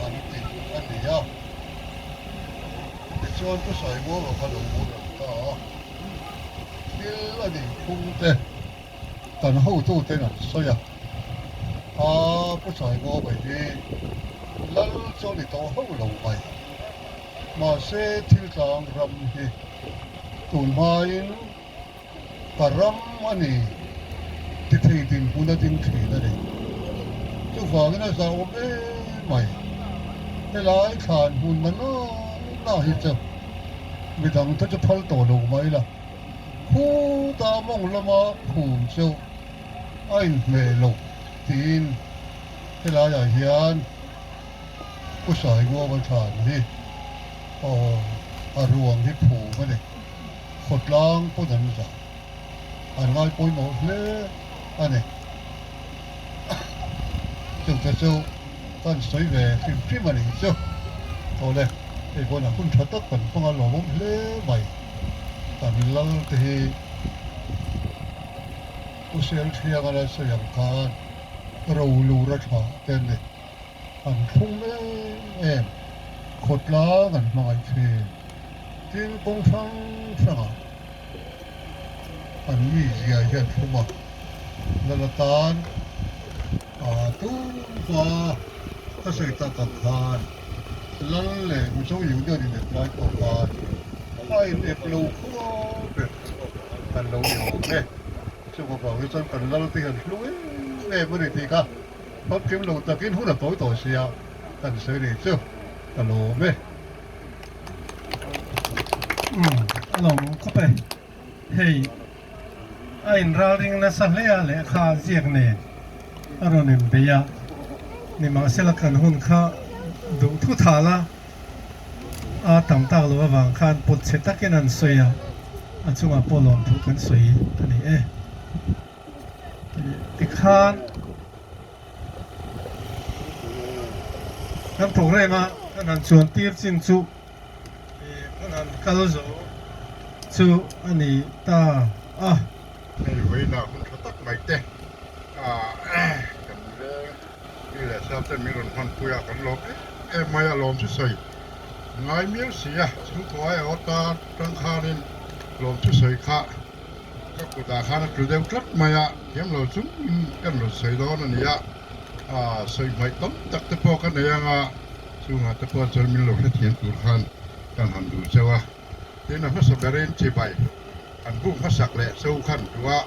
an ti a ni a. Tichuan Pu Saibuama kha lo boral ta a, thil a nih phung te kan hotuten an sawi a, a Pu Saibuama hi lal chu a ni tawh hauh lo mai. Mahse thil tlang ram hi tun hmain ka ram a ni ti thei dinhmun a ding thin a ni. Chuvangin a zauhawm em mai. Helai thlan hmun na na na hi chu midang te chu phal tawh lo mai la, khuta mawng lama phum chu a inhmeh lo tiin helaiah hian. Pu Sainguava thlan hi aw a ruang hi phum a ni. Khawtlang pawn an zah an ngai pawimawh hle a ni. Chungte chu kan sawi ve hrim hrim a nih chu. Awle, hei pawn a hun tha tak kan hmang a lawmawm hle mai. Kan lal te hi Pu Selthianga la sawi ang khan rolura tha te an ni. An thlung em em, khawtlang an hmangaih thin. Tin, kawng hrang hrangah an mizia hian thlum a, lal atan a tumpa ka sawi tak ang khan lal leh Mizo Union in ep lai pawh khan a in ep lo khawp ber kan lo ni awm e. Chung avang hi chuan kan lal te hian hlu em em a ni tih kha famkim lo takin hun a tawi tawi sia kan sawi ni chu ka lawm e. Umm a lawm awm khawp e. Hei a inralring nasa hle a lehkha ziak nen a rawn inbei a, nimahsela kan hun kha duh thu thal a a tam tak loh avang khan pawt chhe takin an sawi a, a chungah pawh lawmthu kan sawi a ni e. Tikhan kan programme a kan han chuan tir chin chu kan han kal zo chu a ni ta a. Hei vawiinah hun tha tak mai te kan veng mi leh sa ten min rawn hmanpui a kan lawm em em mai a lawm chu sawi ngai miau si a chhungkaw aiawh atan tangkhanin lawm chu sawi kha Ka kutah khan a tlu deuh tlat mai a, thiam lo chungin kan rawn sawi dawn a ni a, sawi hmaih tam tak te pawh ka nei anga chungah te pawh chuan min lo hrethiam tur khan kan han duh cheu a. Tin, a hmasa berin chibai an buk hmasak leh cho khan duh a,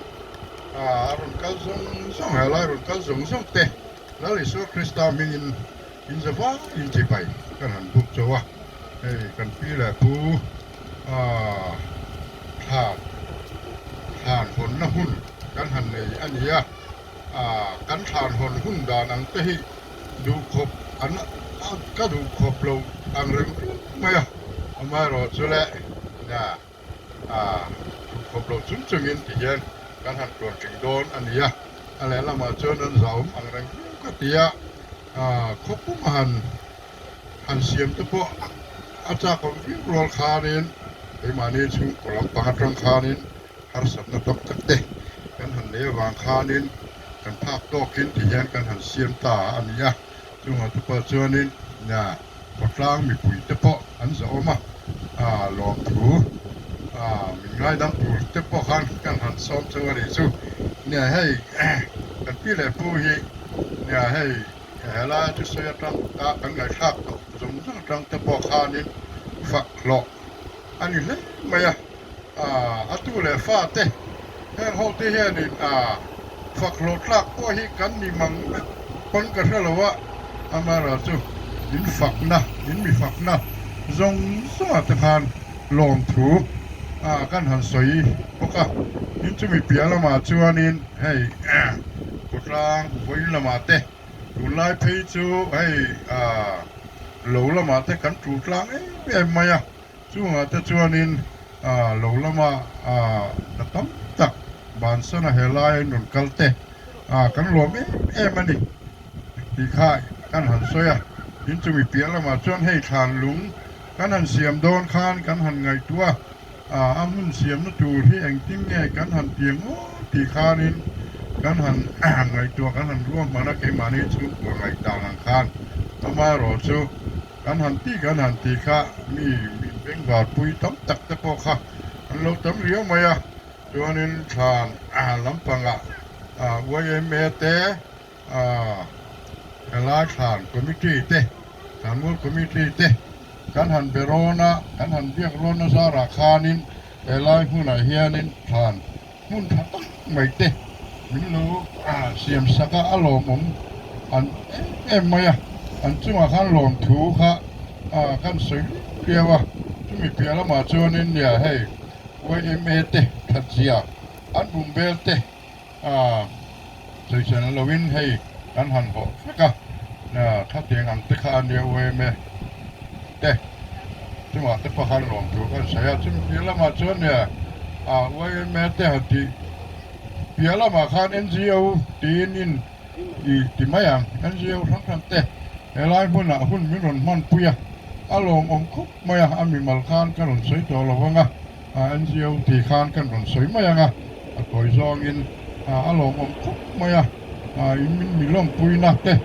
a rawn kal zawng zawng helai rawn kal zawng zawng te Lal Isua Krista hmingin in za vaiin chibai kan han buk cheu a, hei kan pi leh pu thlan thlan hawnna hun kan han nei a ni a, kan thlan hawn hun dan ang te hi duhkhawp an ka duhkhawp lo ang reng reng mai a, amaherawhchu le duhkhawp lo chung chungin ti hian kan han tuan ting dawn a ni a, a lehlamah chuan an zahawm ang reng viau ka ti a, khawpum a han Han siam te pawh a chak awm viau rual khanin keimahni chhungkaw lampang atang khanin harsatna tam tak te kan han nei avang khanin kan phak tawkin ti hian kan han siam ta a ni a. Chungah te pawh chuanin khawtlang mipui te pawh an zahawm a, lawmthu min ngaidam tur te pawh khan kan han sawm chauh a nih chu. Nia hei kan pi leh pu hi nia hei. Helai thusawi atang a kan ngaihthlak tawh zawng zawng atang te pawh khanin fak hlawh a ni hle mai a, a tu leh fa te heng ho te hianin fak hlawh tlak pawh hi kan ni mang meuh pawn ka hre lo a, amaherawhchu in fakna in mi fakna zawng zawngah te khan lawmthu kan han sawi bawk a, tin chumi piah lamah chuanin hei. Khawtlang vawiin lamah te tunlai phei chu hei ah lo lamah te kan tul tlang em em mai a, chungah te chuanin ah lo lama ah hna tam tak bansan a helai a rawn kal te ah kan lawm em em a ni tih kha kan han sawi a, tin chumi piah lamah chuan hei thlan lung kan han siam dawn khan kan han ngaihtuah a. A hmun siamna tur hi engtin nge kan han piang aw tih khanin kan han ngaihtuah kan han ruahman a, keimahni chhungkua ngaihdan ang khan amaherawh chu kan han tih kan han tih kha mi min bengvarpui tam tak te pawh kha an lo tam riau mai a, chuanin thlan lampangah yma te Helai thlan committee te, thlanmual committee te kan han be rawn a, kan han biak rawn a zarah khanin helai hmunah hianin thlan hmun tha tak mai te min lo siam sak a, a lawmawm an em em mai a, an chungah khan lawmthu kha kan sawi riau a, chumi piah lamah chuanin nia hei yma te thatzia an bungbel te. A sawisel loin hei kan han hawh vek a, Khatiang ang te kha a nia uaim e te chungah te pawh khan lawm tur kan sawi a, chumi piah lamah chuan nia uaim te han tih piah lamah khan NGO tiin in i ti mai ang, NGO hrang hrang te helai hmunah hun min rawn hmanpui a, a lawmawm khawp mai a, a mimal khan ka rawn sawi tawh lo vang a. NGO tih khan kan rawn sawi mai ang a, a tawi zawngin a lawmawm khawp mai a, in min mi lawmpuina te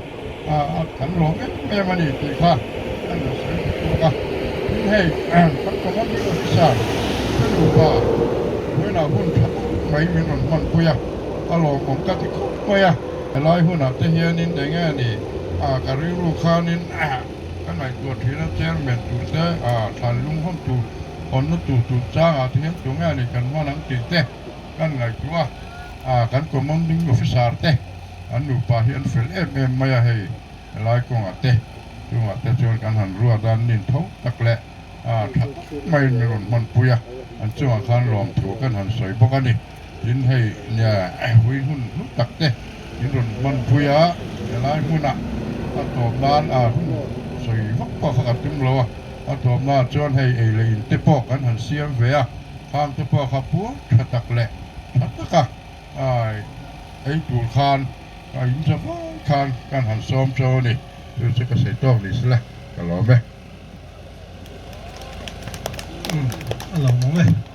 kan lawm em em a ni tih kha kan rawn sawi duh bawk a. Tin hei kan commanding officer te nupa vawiinah hun tha tak mai min rawn hmanpui a, a lawmawm ka ti khawp mai a. Helai hunah te hianin eng nge ni ka rilru khanin ka ngaihtuah thin a, chairman tur te thlan lung hawn tur Hawnna tur tur changah te hian tunge a nih kan hman ang tih te kan ngaihtuah a, kan commanding officer te an nupa hi an fel em em mai a, hei helai kawngah te chungah te chuan kan han ruat a, an nin tho tak leh tha tak maiin min rawn hmanpui a, an chungah khan lawmthu kan han sawi bawk a ni. Tin hei nia hui hun hlu tak te min rawn hmanpui a, helai hmunah a tawp nan a hun sawi vak pawh kha ka tum lo a. A tawpnaah chuan hei ei leh in te pawh kan han siam ve a, khang te pawh kha puar tha tak leh tha taka ei tur khan a in za vai khan kan han sawm cho a ni. Chu chu ka sawi tawk ni sela ka lawm e. A lawmawm e.